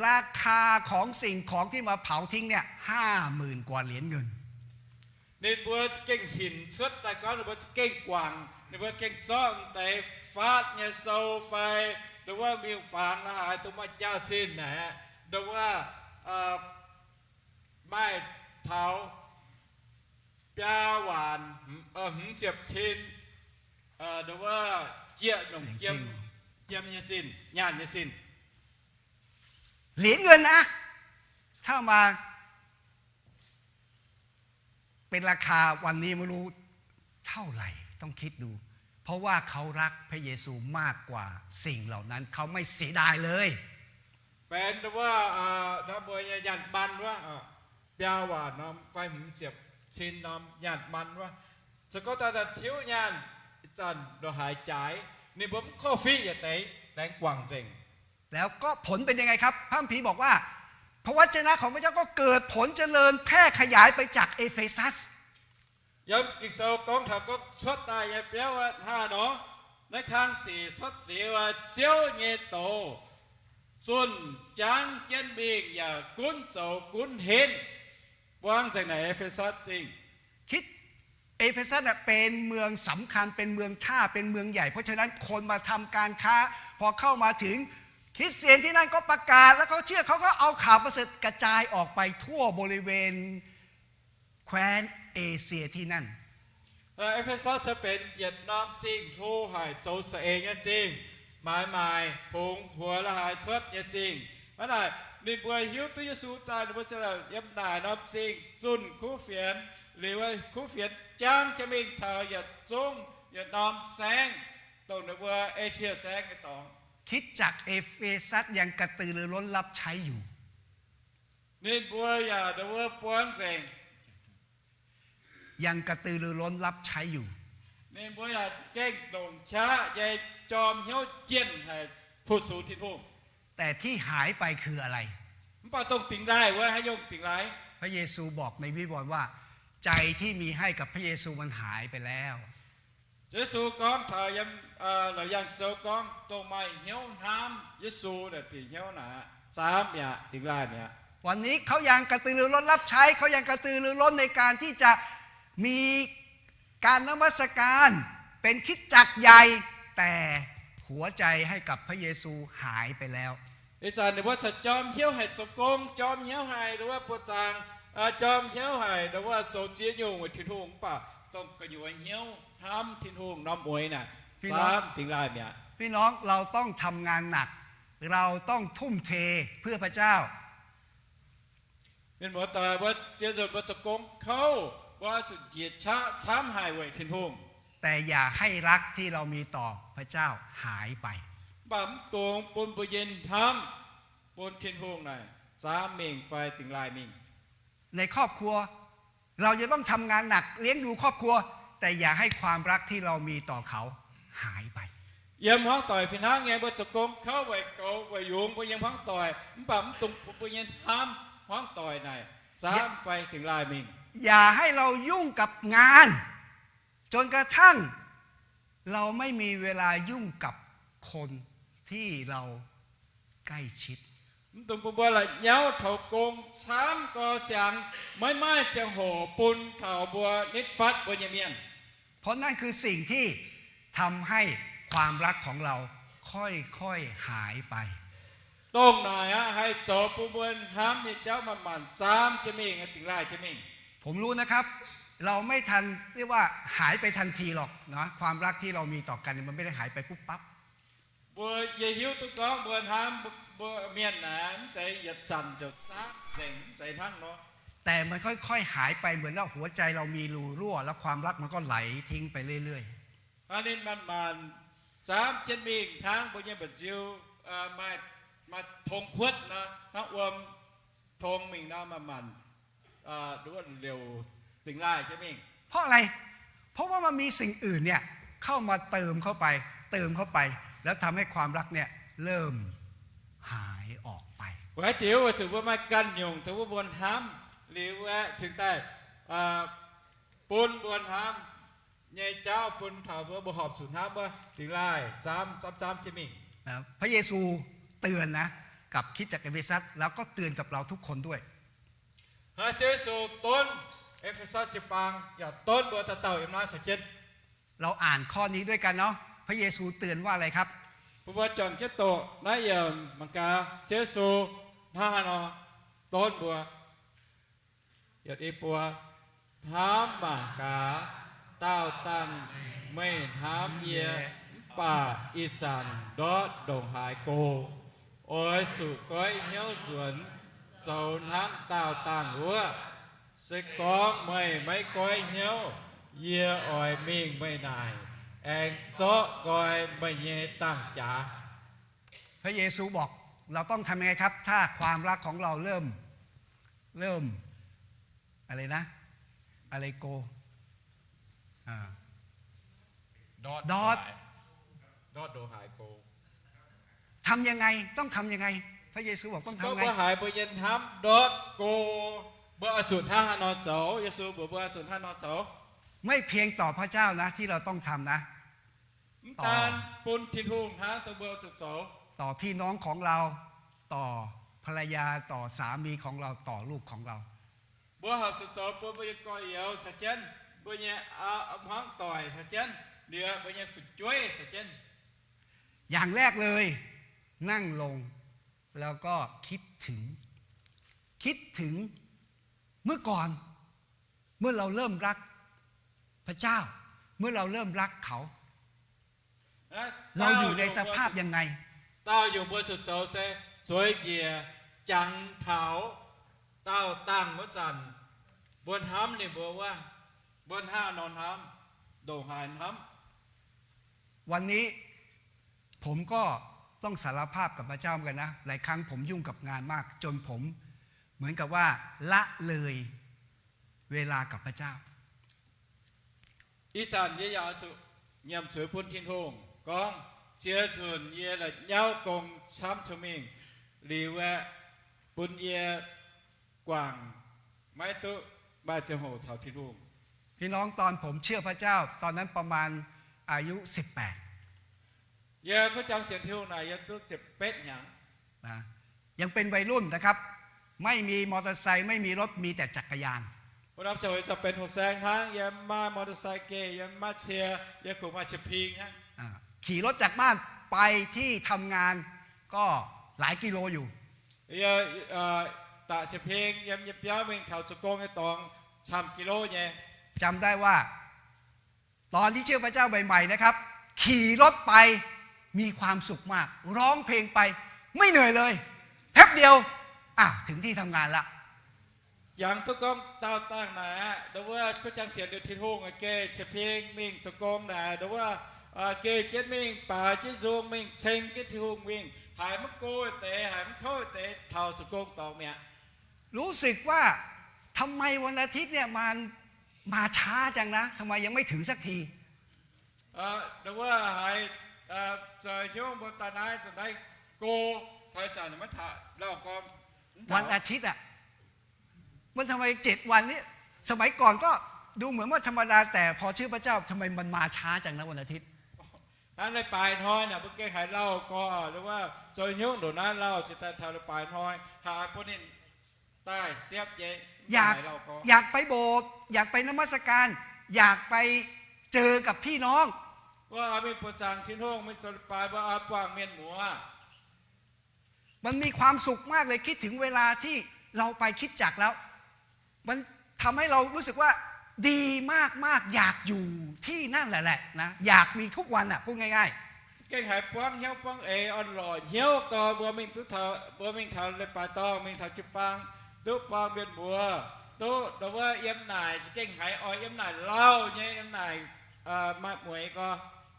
ราคาของสิ่งของที่มาเผาทิ้งเนี่ย ห้าหมื่นกว่าเหรียญเงิน Ninh mbuo za'gengh hinc cuotv daaih gorngv ninh mbuo za'gengh guangc, ninh mbuo gengh zorqv deix faatv nyei sou fai dongh wuov miuc-fangx la'haaix dongh maaih jauv-zinh naaic, dongh wuov maaih taux biaa waanc hmz ziepc cin, dongh wuov jieqv nongc jiem, jiem nyei zinh, nyaanh nyei zinh, เหรียญเงินนะ ถ้ามา เป็นราคาวันนี้ไม่รู้เท่าไหร่ ต้องคิดดู เพราะว่าเขารักพระเยซูมากกว่าสิ่งเหล่านั้น เขาไม่เสียดายเลย Benx dongh wuov, dongh mbuo nyei nyaanh man wuov, biaa waanc norm fai hmz ziepc cin norm nyaanh man wuov, se gorngv daaih tiuv nyaanh, ih zanc ndongc haaix jaaix, ninh mbuo mv korv-fiqv yietc deix, laengz guangc nzengc. แล้วก็ผลเป็นยังไงครับ พระคัมภีร์บอกว่า พระวจนะของพระเจ้าก็เกิดผลเจริญแพร่ขยายไปจากเอเฟซัส Yiem Ging-Sou gorngv taux gorngv cuotv daaih nyei biauv hnangv nor, naaiv kang sic cuotv liuz, Ziouv nyei doz zunh jangv jienv mingh yaac gunv zoux gunv henv buangv nzengc naaic E^fe^satv Zingh. คริส เอเฟซัสน่ะเป็นเมืองสำคัญ เป็นเมืองท่า เป็นเมืองใหญ่ เพราะฉะนั้นคนมาทำการค้า พอเข้ามาถึง คริสเตียนที่นั่นก็ประกาศ แล้วเขาเชื่อ เขาก็เอาข่าวประเสริฐกระจายออกไปทั่วบริเวณแคว้นเอเชียที่นั่น E^fe^so caux benx yietc norm zingh hlo haic, zoux saeng nyei zingh, maaiz maaic fungx huox la'haaix cuotv nyei zingh. Hnangv naaic ninh mbuo hiuv duqv Yesu daaih, ninh mbuo ziouc yiem naaic norm zingh zunh kuv fienx, liuz kuv fienx jangv jienv mingh taux yietc zungv yietc norm saengv, dongh ninh mbuo Esie Saengv nyei dorngx. คริสตจักรเอเฟซัสยังกระตือรือร้นรับใช้อยู่ Ninh mbuo yaac ndon wuov buangv nzengc, ยังกระตือรือร้นรับใช้อยู่ ninh mbuo yaac za'gengh ndongc qaqv nyei jorm hnyouv jienh haic fu-sux Tin-Hungh. แต่ที่หายไปคืออะไร Mv baac dongh dingx laaih wuov haaix nyungc dingx laaih? พระเยซูบอกในวิวรณ์ว่า ใจที่มีให้กับพระเยซูมันหายไปแล้ว Yesu gorngv taux yiem Laauc Yaangh Sou gorngv, dongh maaih hnyouv hnamv Yesu naaic bieqc hnyouv naaic, zaamv mi'aqv, dingx laaih mi'aqv. วันนี้เขายังกระตือรือร้นรับใช้ เขายังกระตือรือร้นในการที่จะมี การนมัสการ เป็นคริสตจักรใหญ่ แต่หัวใจให้กับพระเยซูหายไปแล้ว Ih zanc ninh mbuo corc jorm hnyouv haic zoux gong, jorm hnyouv haic ndon wuov buoqc zaangc, jorm hnyouv haic ndon wuov zoux ziex nyungc weic Tin-Hungh, mv baac dongh gu'nyuoz hnyouv hnamv Tin-Hungh norm mueiz naaic, zaamv dingx laaih mi'aqv. พี่น้องเราต้องทำงานหนัก เราต้องทุ่มเทเพื่อพระเจ้า Mienh muoz-doic, mbuo ziex nzunc mbuo zoux gong kouv, mbuo zuqc njiec qaqv camv haic weic Tin-Hungh. แต่อย่าให้รักที่เรามีต่อพระเจ้าหายไป Mv baac mv dungx bun mbuo nyei hnamv bun Tin-Hungh naaic zaamv mingh fai dingx laaih mingh. ในครอบครัว เราจะต้องทำงานหนักเลี้ยงดูครอบครัว แต่อย่าให้ความรักที่เรามีต่อเขาหายไป Yiem hmuangv doic fih hnangv nyei, mbuo zoux gong kouv weic goux weic yungz mbuo nyei hmuangv doic, mv baac mv dungx bun mbuo nyei hnamv hmuangv doic naaic zaamv fai dingx laaih mingh. อย่าให้เรายุ่งกับงาน จนกระทั่งเราไม่มีเวลายุ่งกับคนที่เราใกล้ชิด Mv dungx bun mbuo la'nyauv taux gong camv gorx siangx, maiv maaih ziangh hoc bun taux mbuo nitv fatv mbuo nyei mienh. เพราะนั่นคือสิ่งที่ทำให้ความรักของเราค่อยๆ หายไป Dongh naaic aqv haih zoux bun mbuo hnamv nyei jauv manc-manc zaamv jienv mingh, dingx laaih jienv mingh. ผมรู้นะครับ เราไม่ทันเรียกว่า หายไปทันทีหรอกนะ ความรักที่เรามีต่อกันเนี่ยมันไม่ได้หายไปปุ๊บปั๊บ Mbuo yie hiuv duqv gorngv mbuo hnamv mbuo mienh naaic mv zeiz yietc zanc ziouc zaamv nzengc, mv zeiz hnangv nor. แต่มันค่อยๆ หายไป เหมือนว่าหัวใจเรามีรูรั่ว แล้วความรักมันก็ไหลทิ้งไปเรื่อยๆ Hnangv ninh manc-manc zaamv jienv mingh hnangv mbuo nyei mba'nziu maaih tong kuotv nor, hnangv wuom tong mingh nor, manc-manc liouc dingx laaih jienv mingh. เพราะอะไร เพราะว่ามันมีสิ่งอื่นเนี่ยเข้ามาเติมเข้าไป เติมเข้าไป แล้วทำให้ความรักเนี่ยเริ่มหายออกไป Weic haaix diuc? Weic zuqc mbuo maaih ganh nyungc dongh wuov mbuo hnamv liuz aeqv, cingx daaih bun mbuo hnamv nyei jauv bun taux mbuo, mbuo horpc zuqc hnamv wuov dingx laaih zaamv zaamv zaamv jienv mingh. พระเยซูเตือนนะ กับคริสตจักรเอเฟซัส แล้วก็เตือนกับเราทุกคนด้วย Hnangv Ziouv Yesu donv E^fe^so jiu-baang yaac donv mbuo dauh dauh yiem naaiv caux jienv. เราอ่านข้อนี้ด้วยกันเนาะ พระเยซูเตือนว่าอะไรครับ Bun mbuo juangc jienv doqc naaiv yiemc mangc gaax Ziouv Yesu hnangv haaix nor donv mbuo. Yietc i buo, hnamv mangc gaax, daauh dangh meih hnamv yie, mv baac ih zanc ndortv ndongc haaix go. Oix zuqc goiv hnyouv nzuonx, zoux hnangv daauh dangh wuov. Se gorngv meih maiv goiv hnyouv, yie oix mingh meih naaic, aengx zorqv nqoi meih nyei dangh jaax. พระเยซูบอกเราต้องทำยังไงครับ ถ้าความรักของเราเริ่ม เริ่ม อะไรนะ อะไรโก อ่า ดอด ดอด ดอดโดหายโก ทำยังไง ต้องทำยังไง พระเยซูบอกต้องทำไง Gorngv mbuo haiz mbuo nyei hnamv ndortv go, mbuo oix zuqc hnangv haaix nor zoux? Yesu mbuox mbuo oix zuqc hnangv haaix nor zoux? ไม่เพียงต่อพระเจ้านะที่เราต้องทำนะ Mv daan bun Tin-Hungh hnangv dongh mbuo zuqc zoux. ต่อพี่น้องของเรา ต่อภรรยา ต่อสามีของเรา ต่อลูกของเรา Mbuo horpc zuqc zoux bun mbuo nyei gorx-youz caux jienv, mbuo nyei hmuangv doic caux jienv, liuz mbuo nyei fu'jueiv caux jienv. อย่างแรกเลย นั่งลง แล้วก็คิดถึง คิดถึงเมื่อก่อน เมื่อเราเริ่มรักพระเจ้า เมื่อเราเริ่มรักเขา เราอยู่ในสภาพยังไง Dauh yungh mbuo zuqc zoux se zueiz njiec jangx taux daauh dangh wuov zanc, mbuo hnamv ninh mbuo wuov, mbuo hnangv nor hnamv, ndongc haaix hnamv. วันนี้ผมก็ต้องสารภาพกับพระเจ้าเหมือนกันนะ หลายครั้งผมยุ่งกับงานมากจนผมเหมือนกับว่าละเลยเวลากับพระเจ้า Ih zanc yie yaac zuqc nyiemc zuiz bun Tin-Hungh gorngv, ziex nzunc yie la'nyauv gong camv cong-mengh liuz aeqv, bun yie guangc maiv duqv maaih ziangh hoc caux Tin-Hungh. พี่น้อง ตอนผมเชื่อพระเจ้า ตอนนั้นประมาณอายุสิบแปด Yie kuv jang sienx Tin-Hungh naaic yie duqv ziepc betv hnyangx. นะ ยังเป็นวัยรุ่นนะครับ ไม่มีมอเตอร์ไซค์ ไม่มีรถ มีแต่จักรยาน Wuov norm ziangh hoc yie za'gengh benx houh saeng hnangv, yie maiv maaih มอเตอร์ไซค์ geh, yie maiv maaih cie, yie kungx maaih cie-ping hnangv. อ่า ขี่รถจากบ้านไปที่ทำงานก็หลายกิโลอยู่ Yie daaih cie-ping yiem nyei biauv mingh taux zoux gong nyei dorngx camv กิโล nyei. จำได้ว่า ตอนที่เชื่อพระเจ้าใหม่ๆนะครับ ขี่รถไป มีความสุขมาก ร้องเพลงไป ไม่เหนื่อยเลย แป๊บเดียว อ่ะ ถึงที่ทำงานละ Jangx duqv gorngv daauh dangh naaic aqv, ndau wuov kuv jang sienx liuz Tin-Hungh aqv, geh cie-ping mingh zoux gong naaic, ndau wuov geh jienv mingh, baaux jienv nzung mingh, ceng jienv Tin-Hungh mingh, haiz maiv go deix, haiz maiv kouv deix, taux zoux gong dorngx mi'aqv. รู้สึกว่าทำไมวันอาทิตย์เนี่ยมันมาช้าจังนะ ทำไมยังไม่ถึงสักที Ndau wuov haiz zoux hnyouv mbuo daaih naaiv zuqc naaiv go, taux ih zanc maiv taux lauh gormx. วันอาทิตย์อะ มันทำไมเจ็ดวันนี้ สมัยก่อนก็ดูเหมือนว่าธรรมดา แต่พอเชื่อพระเจ้า ทำไมมันมาช้าจังนะวันอาทิตย์ Hnangv leiz-baaix hnoi naaic mbuo gengh haiz lauh gorx, ndau wuov zoux hnyouv ndongc naaiv lauh se daaih taux leiz-baaix hnoi haiz bun ninh daaih siepv nyei. อยาก อยากไปโบสถ์ อยากไปนมัสการ อยากไปเจอกับพี่น้อง Wuov mingh buoqc zaangc Tin-Hungh, mingh zoux leiz-baaix mbuo oix buangh mienh muoz. มันมีความสุขมากเลย คิดถึงเวลาที่เราไปคริสตจักรแล้ว มันทำให้เรารู้สึกว่าดีมากๆ อยากอยู่ที่นั่นแหละแหละนะ อยากมีทุกวันอ่ะ พูดง่ายๆ Gengh haiz buangv hnyouv buangv eix orn-lorqc hnyouv gorx, mbuo mingh duqv taux, mbuo mingh taux leiz-baaix dorngh, mingh taux jiu-baang, duqv buangh mienh muoz, duqv ndau wuov yiem naaic, za'gengh haiz oix yiem naaic lauh nyei, yiem naaic maaih mueiz gorx.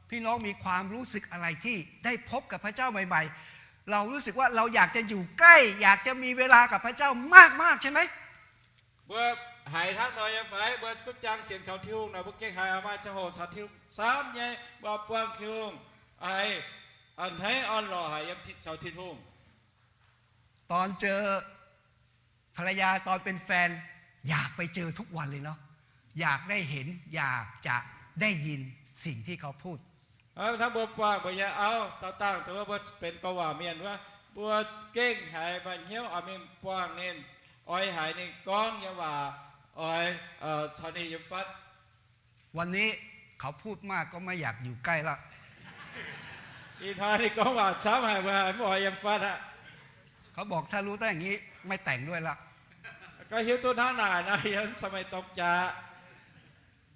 พี่น้องมีความรู้สึกอะไรที่ได้พบกับพระเจ้าใหม่ๆ เรารู้สึกว่าเราอยากจะอยู่ใกล้ อยากจะมีเวลากับพระเจ้ามากๆ ใช่ไหม Mbuo haiz hnangv nor nyei fai? Mbuo kuv jang sienx kaux Tin-Hungh naaic, mbuo gengh haiz oix maaih ziangh hoc caux Tin-Hungh camv nyei, mbuo buangh Tin-Hungh haiz a'hneiv orn-lorqc haic yiem caux Tin-Hungh. ตอนเจอภรรยา ตอนเป็นแฟน อยากไปเจอทุกวันเลยเนาะ อยากได้เห็น อยากจะได้ยินสิ่งที่เขาพูด Hnangv mbuo buangh mbuo nyei auv dauh dangh, dongh wuov mbuo benx gorngv waac mienh wuov, mbuo gengh haiz maaih hnyouv oix mingh buangh ninh, oix haiz ninh gorngv nyei waac, oix caux ninh yiem fatv. วันนี้เขาพูดมากก็ไม่อยากอยู่ใกล้ละ Ih hnoi ninh gorngv waac camv haic, mbuo haiz mv oix yiem fatv aqv. เขาบอก ถ้ารู้ได้อย่างนี้ ไม่แต่งด้วยละ Gorngv hiuv duqv hnangv naaic nor, yie mv caux meih dorng jaax.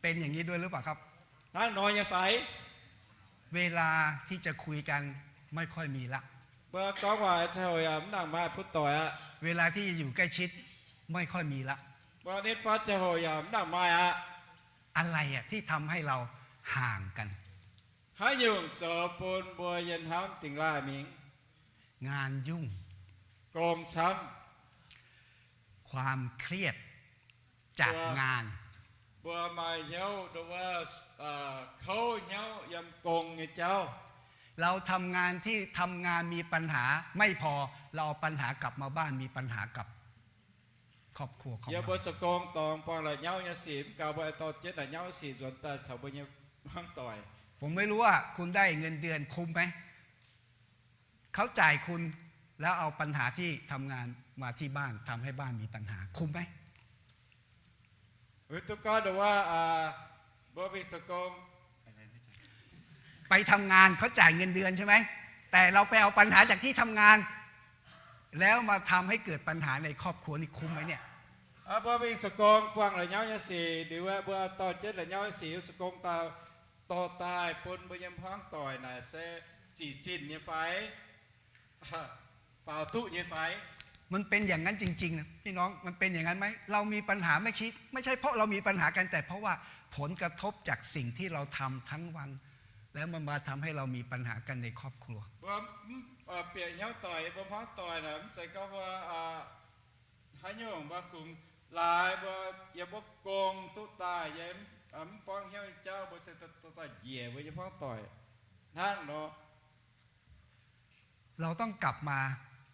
เป็นอย่างนี้ด้วยหรือเปล่าครับ Hnangv nor nyei fai? เวลาที่จะคุยกันไม่ค่อยมีละ Mbuo gorngv waac ziangh hoc yaac mv nangc maaih butv doic aqv. เวลาที่จะอยู่ใกล้ชิดไม่ค่อยมีละ Mbuo nitv fatv ziangh hoc yaac mv nangc maaih aqv. อะไรอะที่ทำให้เราห่างกัน Haaix nyungc zoux bun mbuo yiem hnamv dingx laaih mingh? งานยุ่ง Gong camv. ความเครียดจากงาน Mbuo maaih hnyouv ndau wuov kouv hnyouv yiem gong nyei jauv. เราทำงาน ที่ทำงานมีปัญหาไม่พอ เราเอาปัญหากลับมาบ้าน มีปัญหากับครอบครัวของเรา Yiem mbuo zoux gong dorngx buangh la'nyauv nyei sic mv gaux, mbuo aengx dorh jienv la'nyauv nyei sic nzuonx daaih caux mbuo nyei hmuangv doic. ผมไม่รู้ว่าคุณได้เงินเดือนคุ้มไหม เขาจ่ายคุณ แล้วเอาปัญหาที่ทำงานมาที่บ้าน ทำให้บ้านมีปัญหา คุ้มไหม Mbuo duqv gorngv ndau wuov mbuo mingh zoux gong, ไปทำงาน เขาจ่ายเงินเดือนใช่ไหม แต่เราไปเอาปัญหาจากที่ทำงาน แล้วมาทำให้เกิดปัญหาในครอบครัว นี่คุ้มไหมเนี่ย Mbuo mingh zoux gong buangh la'nyauv nyei sic liuz, mbuo dorh jienv la'nyauv nyei sic zoux gong daaih dorh daaih bun mbuo nyei hmuangv doic naaic se zic zinh nyei fai? Faaux duqv nyei fai? มันเป็นอย่างนั้นจริงๆ นะพี่น้อง มันเป็นอย่างนั้นไหม เรามีปัญหาไม่ใช่ไม่ใช่เพราะเรามีปัญหากันแต่เพราะว่าผลกระทบจากสิ่งที่เราทำทั้งวัน แล้วมันมาทำให้เรามีปัญหากันในครอบครัว Mbuo bieqc hnyouv doic, mbuo hmuangv doic naaic mv zeiz gorngv mbuo haaix nyungc mbuo kungx laaix mbuo yiem mbuo gong duqv daaih, yiem mv buangv hnyouv nyei jauv mbuo se daaih njiec mbuo nyei hmuangv doic hnangv nor. เราต้องกลับมา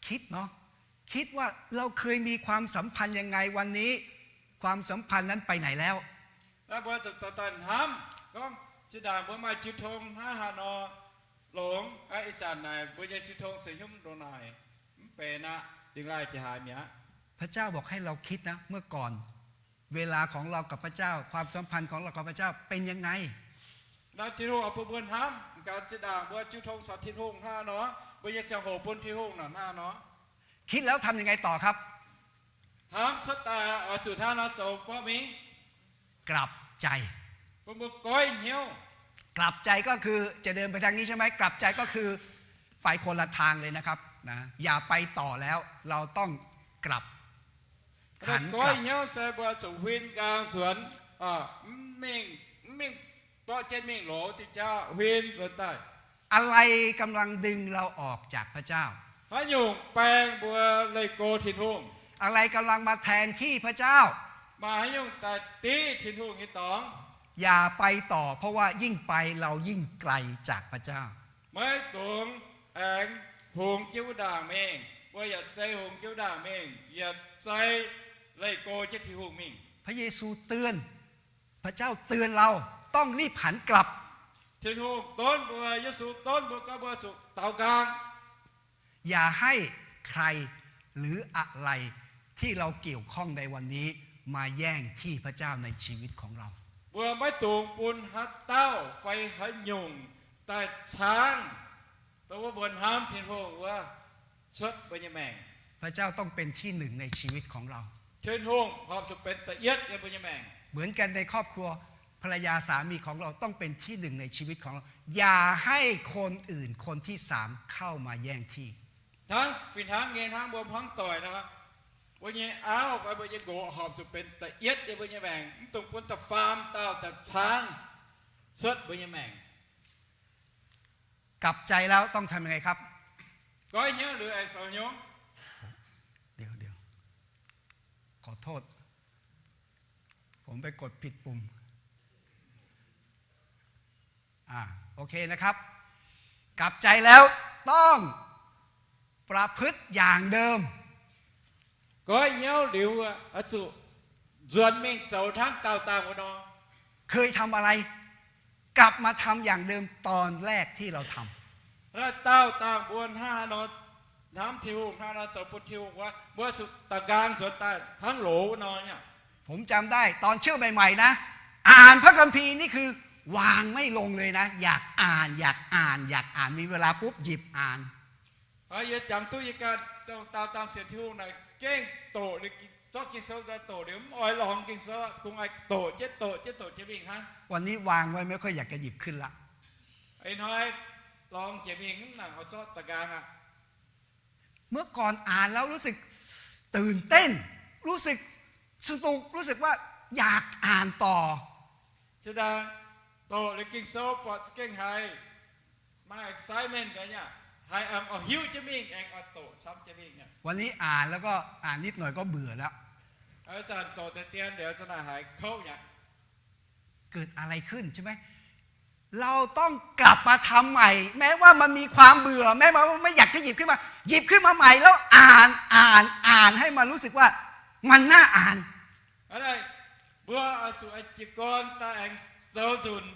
คิดเนาะ คิดว่าเราเคยมีความสัมพันธ์ยังไง วันนี้ความสัมพันธ์นั้นไปไหนแล้ว Naaiv mbuo zuqc daaih daaih hnamv gorngv, zinh ndaangc mbuo maaih jiu tong hnangv haaix nor longx, ih zanc naaic mbuo nyei jiu tong se hnyouv ndongc naaic, mv benx aqv, dingh laaih jiex haaix mi'aqv. พระเจ้าบอกให้เราคิดนะ เมื่อก่อน เวลาของเรากับพระเจ้า ความสัมพันธ์ของเรากับพระเจ้าเป็นยังไง Naaiv Tin-Hungh oix bun mbuo hnamv gaax, zinh ndaangc mbuo jiu tong caux Tin-Hungh hnangv haaix nor, mbuo nyei ziangh hoc bun Tin-Hungh naaic hnangv haaix nor. คิดแล้วทำยังไงต่อครับ Hnamv cuotv daaih oix zuqc hnangv haaix nor zoux gorngv mingh? กลับใจ Bun mbuo goiv hnyouv. กลับใจก็คือจะเดินไปทางนี้ใช่ไหม กลับใจก็คือไปคนละทางเลยนะครับนะ อย่าไปต่อแล้ว เราต้องกลับ Goiv hnyouv se mbuo zuqc huin nqaang nzuonx, mv mingh, mv mingh dorh jienv mingh loz diuh jauv, huin nzuonx daaih. อะไรกำลังดึงเราออกจากพระเจ้า Haaix nyungc baeng mbuo leih go Tin-Hungh? อะไรกำลังมาแทนที่พระเจ้า Maaih haaix nyungc daaih div Tin-Hungh nyei dorngx? อย่าไปต่อ เพราะว่ายิ่งไปเรายิ่งไกลจากพระเจ้า Maiv dungx aengx hungx jienv wuov ndaangc mingh. Mbuo yaac zei hungx jienv wuov ndaangc mingh, yaac zei leih go jienv Tin-Hungh mingh. พระเยซูเตือน พระเจ้าเตือนเราต้องรีบหันกลับ Tin-Hungh donv mbuo, Yesu donv mbuo gorngv mbuo zuqc daaux nqaang. อย่าให้ใครหรืออะไรที่เราเกี่ยวข้องในวันนี้มาแย่งที่พระเจ้าในชีวิตของเรา Mbuo maiv dungx bun haaix dauh fai haaix nyungc daaih caangv dongh wuov mbuo hnamv Tin-Hungh wuov cuotv mbuo nyei maengc. พระเจ้าต้องเป็นที่หนึ่งในชีวิตของเรา Tin-Hungh horpc zuqc benx da'yietv yiem mbuo nyei maengc. เหมือนกันในครอบครัว ภรรยาสามีของเราต้องเป็นที่หนึ่งในชีวิตของเรา อย่าให้คนอื่นคนที่สามเข้ามาแย่งที่ Hnangv fih hnangv nyei hnangv mbuo hmuangv doic nor, mbuo nyei auv fai mbuo nyei nqox horpc zuqc benx da'yietv yiem mbuo nyei maengc. Mv dungx bun da'faam dauh daaih caangv cuotv mbuo nyei maengc. กลับใจแล้วต้องทำยังไงครับ Goiv hnyouv liuz aengx zoux haaix nyungc? เดี๋ยวเดี๋ยว ขอโทษ ผมไปกดผิดปุ่ม อ่า โอเคนะครับ กลับใจแล้วต้องประพฤติอย่างเดิม Goiv hnyouv liuz oix zuqc nzuonx mingh zoux hnangv daauh dangh wuov nor. เคยทำอะไร กลับมาทำอย่างเดิมตอนแรกที่เราทำ Naaiv daauh dangh mbuo hnangv haaix nor hnamv Tin-Hungh, hnangv haaix nor zoux bun Tin-Hungh wuov, mbuo zuqc daaux nqaang nzuonx daaih hnangv loz wuov nor nyei. ผมจำได้ตอนเชื่อใหม่ๆนะ อ่านพระคัมภีร์นี่คือวางไม่ลงเลยนะ อยากอ่าน อยากอ่าน อยากอ่าน มีเวลาปุ๊บหยิบอ่าน Yie jangx duqv yie ganh dongh daauh dangh sienx Tin-Hungh naaic gengh doqc liuz zorqv Ging-Sou daaih doqc liuz mv oix lorngx Ging-Sou aqv, kungx aengx doqc jienv doqc jienv doqc jienv mingh hnangv. วันนี้วางไว้ไม่ค่อยอยากจะหยิบขึ้นละ Ih hnoi lorngx jiex mingh mv nangc oix zorqv daaux nqaang aqv. เมื่อก่อนอ่านแล้วรู้สึกตื่นเต้น รู้สึกสนุก รู้สึกว่าอยากอ่านต่อ Zinh ndaangc doqc liuz Ging-Sou buatc za'gengh haiz maaih excitement gaax nyei aqv, haiz aengx oix hiuv jienv mingh, aengx oix doqc camv jienv mingh aqv. วันนี้อ่านแล้วก็อ่านนิดหน่อยก็เบื่อแล้ว Ih zanc doqc deix dien liuz zanc naaic haiz kouv nyei aqv. เกิดอะไรขึ้นใช่ไหม เราต้องกลับมาทำใหม่ แม้ว่ามันมีความเบื่อ แม้ว่าไม่อยากจะหยิบขึ้นมา หยิบขึ้นมาใหม่แล้วอ่าน อ่าน อ่าน ให้มันรู้สึกว่ามันน่าอ่าน Hnangv naaic, mbuo oix zuqc jiez gorn daaih aengx zoux nzunc.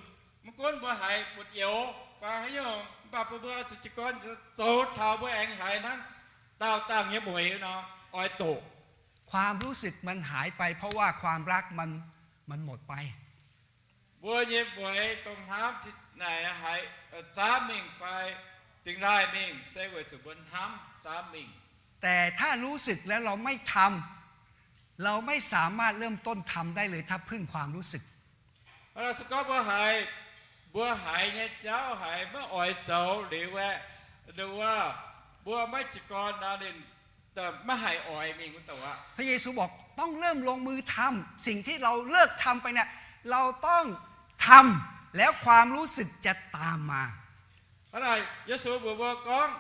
Mv gunv mbuo haiz buoz-youz fai haaix nyungc, mv baac mbuo oix zuqc jiez gorn zoux taux mbuo aengx haiz hnangv daauh dangh nyei mueiz nor, oix doqc. ความรู้สึกมันหายไปเพราะว่าความรักมันมันหมดไป Mbuo nyei mueiz dongh hnamv naaic haiz zaamv mingh fai dingh laaih mingh se weic zuqc mbuo hnamv zaamv mingh. แต่ถ้ารู้สึกแล้วเราไม่ทำ เราไม่สามารถเริ่มต้นทำได้เลยถ้าพึ่งความรู้สึก Se gorngv mbuo haiz Mbuo haiz nyei jauv haiz maiv oix zoux liuz aeqv, nduov, mbuo maiv jiez gorn nor ninh maiv haih oix mingh wuov douc aqv. พระเยซูบอก ต้องเริ่มลงมือทำ สิ่งที่เราเลิกทำไปเนี่ย เราต้องทำ แล้วความรู้สึกจะตามมา Hnangv naaic Yesu mbuox mbuo gorngv,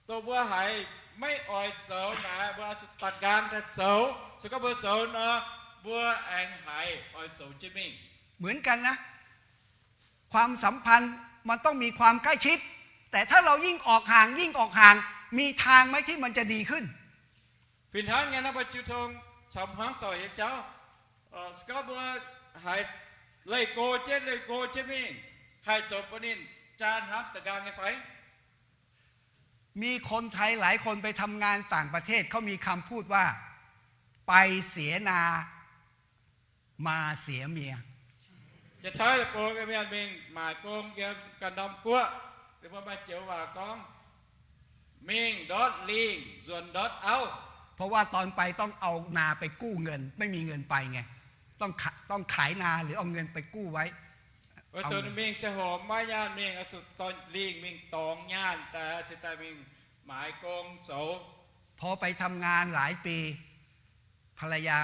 dongh mbuo haiz maiv oix zoux naaic, mbuo zuqc da'nqaang daaih zoux. Se gorngv mbuo zoux nor, mbuo aengx haiz oix zoux jienv mingh. เหมือนกันนะ ความสัมพันธ์มันต้องมีความใกล้ชิด แต่ถ้าเรายิ่งออกห่าง ยิ่งออกห่าง มีทางไหมที่มันจะดีขึ้น Fih hnangv nyei naaiv, mbuo jiu tong caux hmuangv doic nyei jauv, se gorngv mbuo haiz leih go jienv, leih go jienv mingh, haih zoux bun ninh jaa hnamv da'nqaang nyei fai? มีคนไทยหลายคนไปทำงานต่างประเทศ เขามีคำพูดว่า ไปเสียนา มาเสียเมีย Janx-Taiv bung mienh mingh maaic gong yiem ganh norm guoqv, ninh mbuo maaih joux waac gorngv, mingh ndortv lingh, nzuonx ndortv auv. เพราะว่าตอนไปต้องเอานาไปกู้เงิน ไม่มีเงินไปไง ต้องขะ- ต้องขายนาหรือเอาเงินไปกู้ไว้ Weic zuqc ninh mingh ziangh hoc maiv nyaanh mingh, oix zuqc dorh lingh mingh dorngx nyaanh daaih, se daaih mingh maaiz gong zoux. พอไปทำงานหลายปี ภรรยา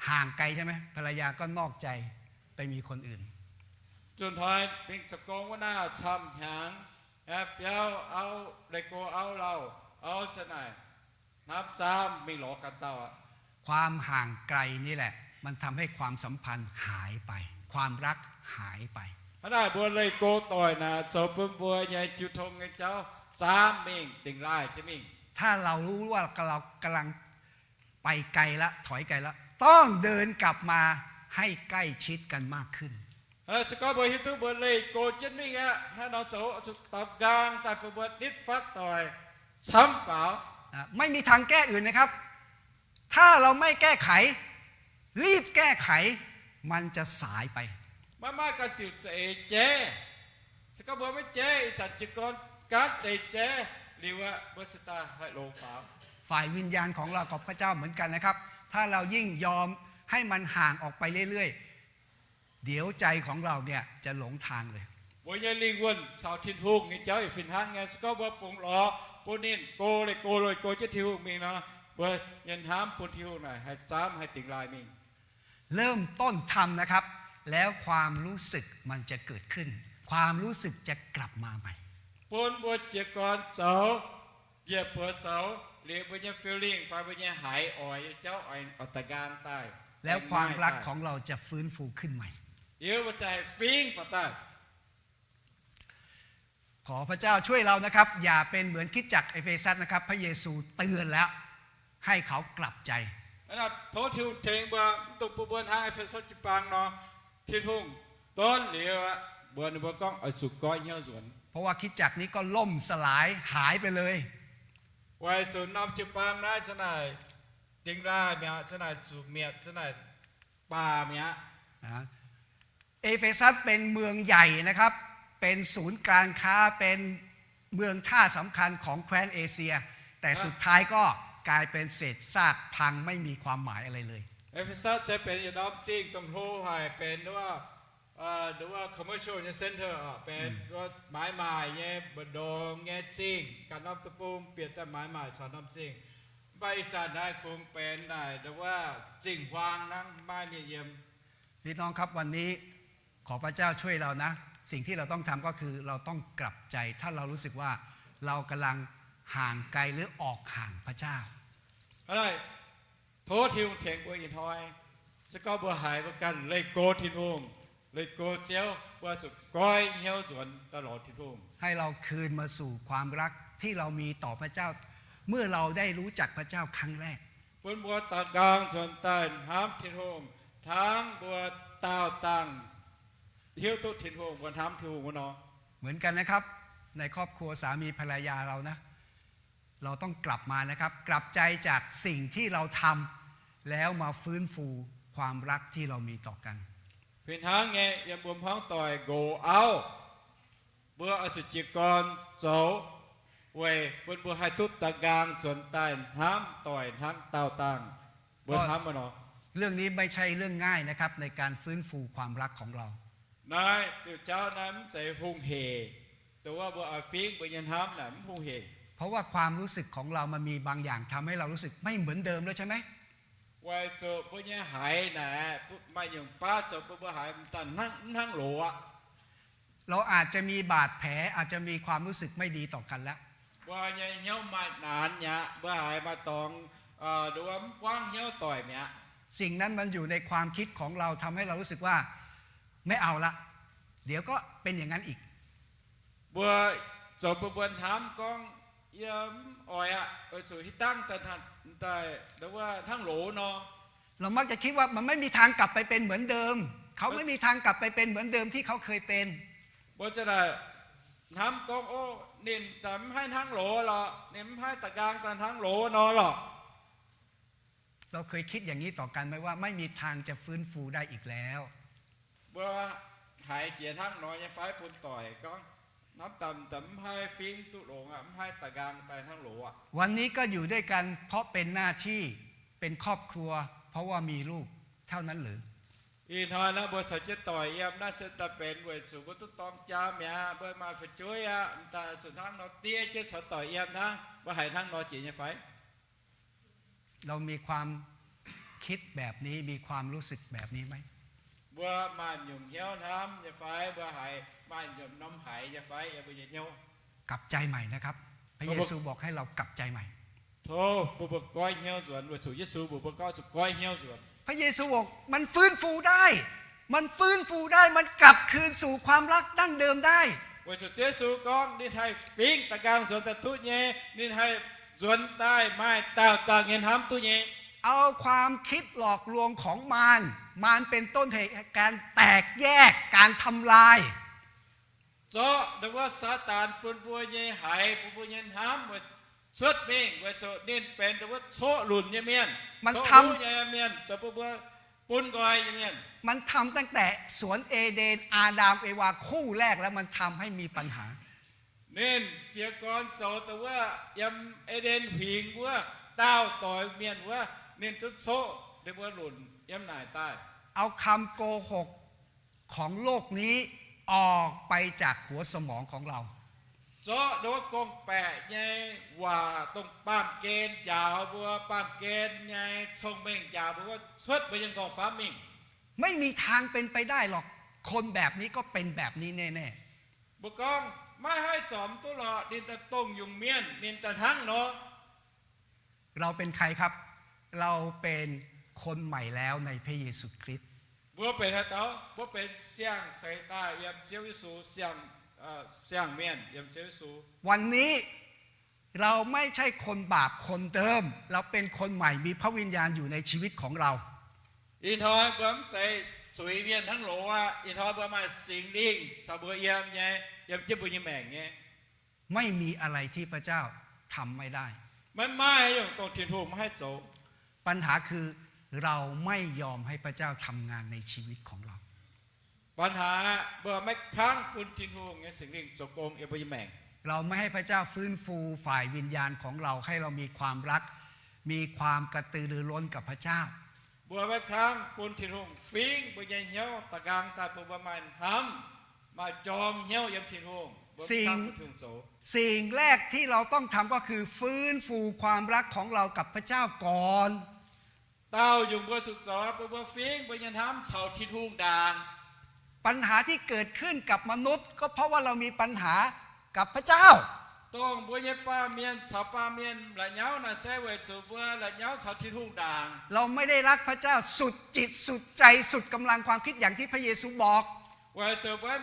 ห่างไกลใช่ไหม ภรรยาก็นอกใจไปมีคนอื่น Zuqc hnoi mingh zoux gong wuov naaiv camv hnyangx, biauv auv, leih go auv lauh, auv ziouc naaic hnamv zaamv mingh lorz ganh dauh aqv. ความห่างไกลนี่แหละ มันทำให้ความสัมพันธ์หายไป ความรักหายไป Hnangv naaic mbuo leih go doic naaic zoux bun mbuo nyei jiu tong nyei jauv zaamv mingh, dingx laaih jienv mingh. ถ้าเรารู้ว่าเรากำลังไปไกลแล้ว ถอยไกลแล้ว ต้องเดินกลับมาให้ใกล้ชิดกันมากขึ้น Se gorngv mbuo hiuv duqv mbuo leih go jienv mingh aqv, hnangv nor zoux oix zuqc daux nqaang daaih bun mbuo nitv fatv doic camv faaux. ไม่มีทางแก้อื่นนะครับ ถ้าเราไม่แก้ไข รีบแก้ไข มันจะสายไป Maiv maaih ganh diuc za'eix jaiv. Se gorngv mbuo maiv jaiv, ih zanc jiez gorn gaanv deix jaiv liuz aqv, mbuo cingx daaih haih longx faaux. ฝ่ายวิญญาณของเรากับพระเจ้าเหมือนกันนะครับ ถ้าเรายิ่งยอมให้มันห่างออกไปเรื่อยๆ เดี๋ยวใจของเราเนี่ยจะหลงทางเลย Mbuo nyei lingh wuonh caux Tin-Hungh nyei jauv yaac fih hnangv nyei. Se gorngv mbuo bungx lorz bun ninh go, leih go, leih go jienv Tin-Hungh mingh nor, mbuo nyei hnamv bun Tin-Hungh naaic haih zaamv, haih dingx laaih mingh. เริ่มต้นทำนะครับ แล้วความรู้สึกมันจะเกิดขึ้น ความรู้สึกจะกลับมาใหม่ Bun mbuo jiez gorn zoux, njiec buoz zoux liuz, mbuo nyei feeling fai mbuo nyei haiz oix nyei jauv oix da'nqaang daaih, แล้วความรักของเราจะฟื้นฟูขึ้นใหม่ liuz mbuo ziouc haih fingx faaux daaih. ขอพระเจ้าช่วยเรานะครับ อย่าเป็นเหมือนคริสตจักรเอเฟซัสนะครับ พระเยซูเตือนแล้ว ให้เขากลับใจ Hnangv naaic tov Tin-Hungh tengx mbuo, mv dungx bun mbuo hnangv E^fe^so jiu-baang nor. Tin-Hungh donv liuz aqv, mbuox ninh mbuo gorngv oix zuqc goiv hnyouv nzuonx. เพราะว่าคริสตจักรนี้ก็ล่มสลายหายไปเลย Weic zuqc norm jiu-baang naaiv zanc naaic dingx laaih mi'aqv, zanc naaic zuqc mietc, zanc naaic baah mi'aqv. เอเฟซัสเป็นเมืองใหญ่นะครับ เป็นศูนย์การค้า เป็นเมืองท่าสำคัญของแคว้นเอเชีย แต่สุดท้ายก็กลายเป็นเศษซากพังไม่มีความหมายอะไรเลย Ephesus se benx yietc norm zingh dongh hlo haic, benx nduov, nduov commercial nyei center, benx nduov maaiz maaic nyei, mbu'ndongx nyei zingh, ganh norm deic-bung bieqc daaih maaiz maaic caux norm zingh. Mv baac ih zanc naaiv kungx benx naaic nduov zingh huaang hnangv, maiv maaih mienh yiem. พี่น้องครับ วันนี้ขอพระเจ้าช่วยเรานะ สิ่งที่เราต้องทำก็คือเราต้องกลับใจ ถ้าเรารู้สึกว่าเรากำลังห่างไกลหรือออกห่างพระเจ้า Hnangv naaic, tov Tin-Hungh tengx mbuo ih hnoi. Se gorngv mbuo haiz mbuo ganh leih go Tin-Hungh, leih go Ziouv, mbuo zuqc goiv hnyouv nzuonx daaih lorz Tin-Hungh. ให้เราคืนมาสู่ความรักที่เรามีต่อพระเจ้า เมื่อเราได้รู้จักพระเจ้าครั้งแรก Bun mbuo da'nqaang nzuonx daaih hnamv Tin-Hungh hnangv mbuo daauh dangh hiuv duqv Tin-Hungh, mbuo hnamv Tin-Hungh wuov nor. เหมือนกันนะครับ ในครอบครัวสามีภรรยาเรานะ เราต้องกลับมานะครับ กลับใจจากสิ่งที่เราทำ แล้วมาฟื้นฟูความรักที่เรามีต่อกัน Fih hnangv nyei, yiem mbuo hmuangv doic nqox auv, mbuo oix zuqc jiez gorn zoux weic bun mbuo haih duqv da'nqaang nzuonx daaih hnamv doic hnangv daauh dangh mbuo hnamv wuov nor. เรื่องนี้ไม่ใช่เรื่องง่ายนะครับ ในการฟื้นฟูความรักของเรา Naaiv diuh jauv naaiv mv zeiz hungh hec. Dongh wuov mbuo oix fingv mbuo nyei hnamv naaic mv hungh hec. เพราะว่าความรู้สึกของเรามันมีบางอย่างทำให้เรารู้สึกไม่เหมือนเดิมแล้วใช่ไหม Weic zuqc mbuo nyei haiz naaic maaih nyungc baav zoux bun mbuo haiz mv daaih hnangv, mv hnangv loz aqv. เราอาจจะมีบาดแผล อาจจะมีความรู้สึกไม่ดีต่อกันแล้ว Mbuo nyei hnyouv maaih naanx mi'aqv, mbuo haiz maaih dorngx, nduov mv buangv hnyouv doic mi'aqv. สิ่งนั้นมันอยู่ในความคิดของเรา ทำให้เรารู้สึกว่า ไม่เอาละ เดี๋ยวก็เป็นอย่างนั้นอีก Mbuo zoux bun mbuo hnamv gorngv, yie mv oix aqv, weic zuqc hitv dangh daaih, daaih nduov hnangv loz nor. เรามักจะคิดว่ามันไม่มีทางกลับไปเป็นเหมือนเดิม เขาไม่มีทางกลับไปเป็นเหมือนเดิมที่เขาเคยเป็น Mbuo ziouc naaic hnamv gorngv, o, ninh daaih mv haih hnangv loz lorqc, ninh mv haih da'nqaang daaih hnangv loz nor lorqc. เราเคยคิดอย่างนี้ต่อกันไหมว่าไม่มีทางจะฟื้นฟูได้อีกแล้ว Mbuo haiz jiex hnangv nor nyei fai bun doic gorngv, hnamv daaih mv haih fingv duqv longx aqv, mv haih da'nqaang daaih hnangv loz aqv. วันนี้ก็อยู่ด้วยกันเพราะเป็นหน้าที่ เป็นครอบครัว เพราะว่ามีลูก เท่านั้นหรือ Ih hnoi naaiv mbuo caux jienv doic yiem naaiv se daaih benx weic zuqc mbuo duqv dorng jaa mi'aqv, mbuo maaih fu'jueiv aqv, mv daaih zuqc hnangv nor diev jienv caux doic yiem hnangv. Mbuo haiz hnangv nor jiex nyei fai? เรามีความคิดแบบนี้ มีความรู้สึกแบบนี้ไหม Mbuo maaih nyungc hnyouv hnamv nyei fai? Mbuo haiz maaih nyungc norm haiz nyei fai yiem mbuo nyei hnyouv? กลับใจใหม่นะครับ พระเยซูบอกให้เรากลับใจใหม่ Tov bun mbuo goiv hnyouv nzuonx, weic zuqc Yesu mbuox mbuo gorngv zuqc goiv hnyouv nzuonx. พระเยซูบอกมันฟื้นฟูได้ มันฟื้นฟูได้ มันกลับคืนสู่ความรักดั้งเดิมได้ Weic zuqc Ziouv Yesu gorngv ninh haih fingv da'nqaang nzuonx daaih duqv nyei, ninh haih nzuonx daaih maaih daauh dauh nyei hnamv duqv nyei. เอาความคิดหลอกลวงของมาร มารเป็นต้นเหตุแห่งการแตกแยก การทำลาย Zorqv ndau wuov Saadaan bun mbuo nyei haiz, bun mbuo nyei hnamv cuotv mingh, weic zuqc ninh benx ndau wuov coqv lunc nyei mienh, มันทำ coqv nyei mienh, zoux bun mbuo bun nqoi nyei mienh. มันทำตั้งแต่สวนเอเดน อาดัม เอวา คู่แรกแล้ว มันทำให้มีปัญหา Ninh jiez gorn zoux ndau wuov yiem E^nden Huingx wuov, daauh doix mienh wuov, ninh duqv coqv ninh mbuo lunc yiem naaic daaih. เอาคำโกหก ของโลกนี้ออกไปจากหัวสมองของเรา Zorqv ndau wuov gorngv-baeqc nyei waac dongh baamh gen njaaux mbuo, baamh gen nyei cong-mengh njaaux mbuo wuov cuotv mbuo nyei nqorngv-famv mingh. ไม่มีทางเป็นไปได้หรอก คนแบบนี้ก็เป็นแบบนี้แน่ๆ Mbuo gorngv, maiv haih zorc duqv lorqc, ninh daaih dongh nyungc mienh ninh daaih hnangv nor. เราเป็นใครครับ เราเป็นคนใหม่แล้วในพระเยซูคริสต์ Mbuo benx haaix dauh? Mbuo benx siang-zeix daaih yiem Ziouv Yesu, siang, siang-mienh yiem Ziouv Yesu. วันนี้เราไม่ใช่คนบาปคนเดิม เราเป็นคนใหม่ มีพระวิญญาณอยู่ในชีวิตของเรา Ih hnoi mbuo mv zeiz zuiz-mienh hnangv loz aqv. Ih hnoi mbuo maaih Singx Lingh caux mbuo yiem nyei, yiem jienv mbuo nyei maengc nyei. ไม่มีอะไรที่พระเจ้าทำไม่ได้ Maiv maaih haaix nyungc dongh Tin-Hungh maiv haih zoux. ปัญหาคือเราไม่ยอมให้พระเจ้าทำงานในชีวิตของเรา Banx haaix mbuo maiv kangv bun Tin-Hungh nyei Singx Lingh zoux gong yiem mbuo nyei maengc. เราไม่ให้พระเจ้าฟื้นฟูฝ่ายวิญญาณของเรา ให้เรามีความรัก มีความกระตือรือร้นกับพระเจ้า Mbuo maiv kangv bun Tin-Hungh fingv mbuo nyei hnyouv, da'nqaang daaih bun mbuo maaih hnamv, maaih jorm hnyouv yiem Tin-Hungh. Mbuo maiv kangv bun Tin-Hungh zoux. สิ่งแรกที่เราต้องทำก็คือฟื้นฟูความรักของเรากับพระเจ้าก่อน Daauh nyungc mbuo zuqc zoux bun mbuo fingv mbuo nyei hnamv caux Tin-Hungh ndaangc. ปัญหาที่เกิดขึ้นกับมนุษย์ ก็เพราะว่าเรามีปัญหากับพระเจ้า Dongh mbuo nyei baamh mienh caux baamh mienh la'nyauv naaic se weic zuqc mbuo la'nyauv caux Tin-Hungh ndaangc. เราไม่ได้รักพระเจ้าสุดจิตสุดใจสุดกำลังความคิดอย่างที่พระเยซูบอก Weic zuqc mbuo maiv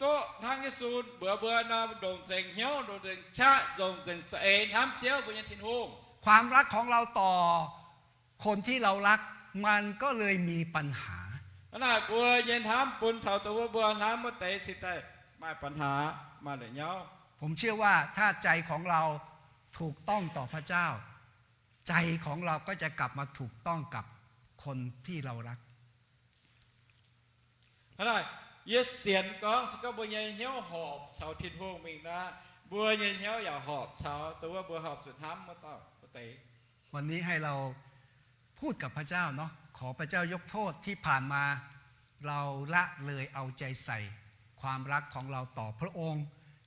duqv hnangv Yesu mbuox mbuo nor, ndongc nzengc hnyouv, ndongc nzengc qaqv, ndongc nzengc za'eix hnamv Ziouv mbuo nyei Tin-Hungh. ความรักของเราต่อคนที่เรารัก มันก็เลยมีปัญหา Hnangv naaic mbuo nyei hnamv bun taux dongh wuov mbuo hnamv wuov deix cingx daaih maaih ปัญหา, maaih la'nyauv. ผมเชื่อว่าถ้าใจของเราถูกต้องต่อพระเจ้า ใจของเราก็จะกลับมาถูกต้องกับคนที่เรารัก Hnangv naaic, yie sienx gorngv se gorngv mbuo nyei hnyouv horpc caux Tin-Hungh mingh nor, mbuo nyei hnyouv yaac horpc caux dongh wuov mbuo horpc zuqc hnamv wuov dauh wuov deix. วันนี้ให้เราพูดกับพระเจ้าเนาะ ขอพระเจ้ายกโทษที่ผ่านมา เราละเลยเอาใจใส่ความรักของเราต่อพระองค์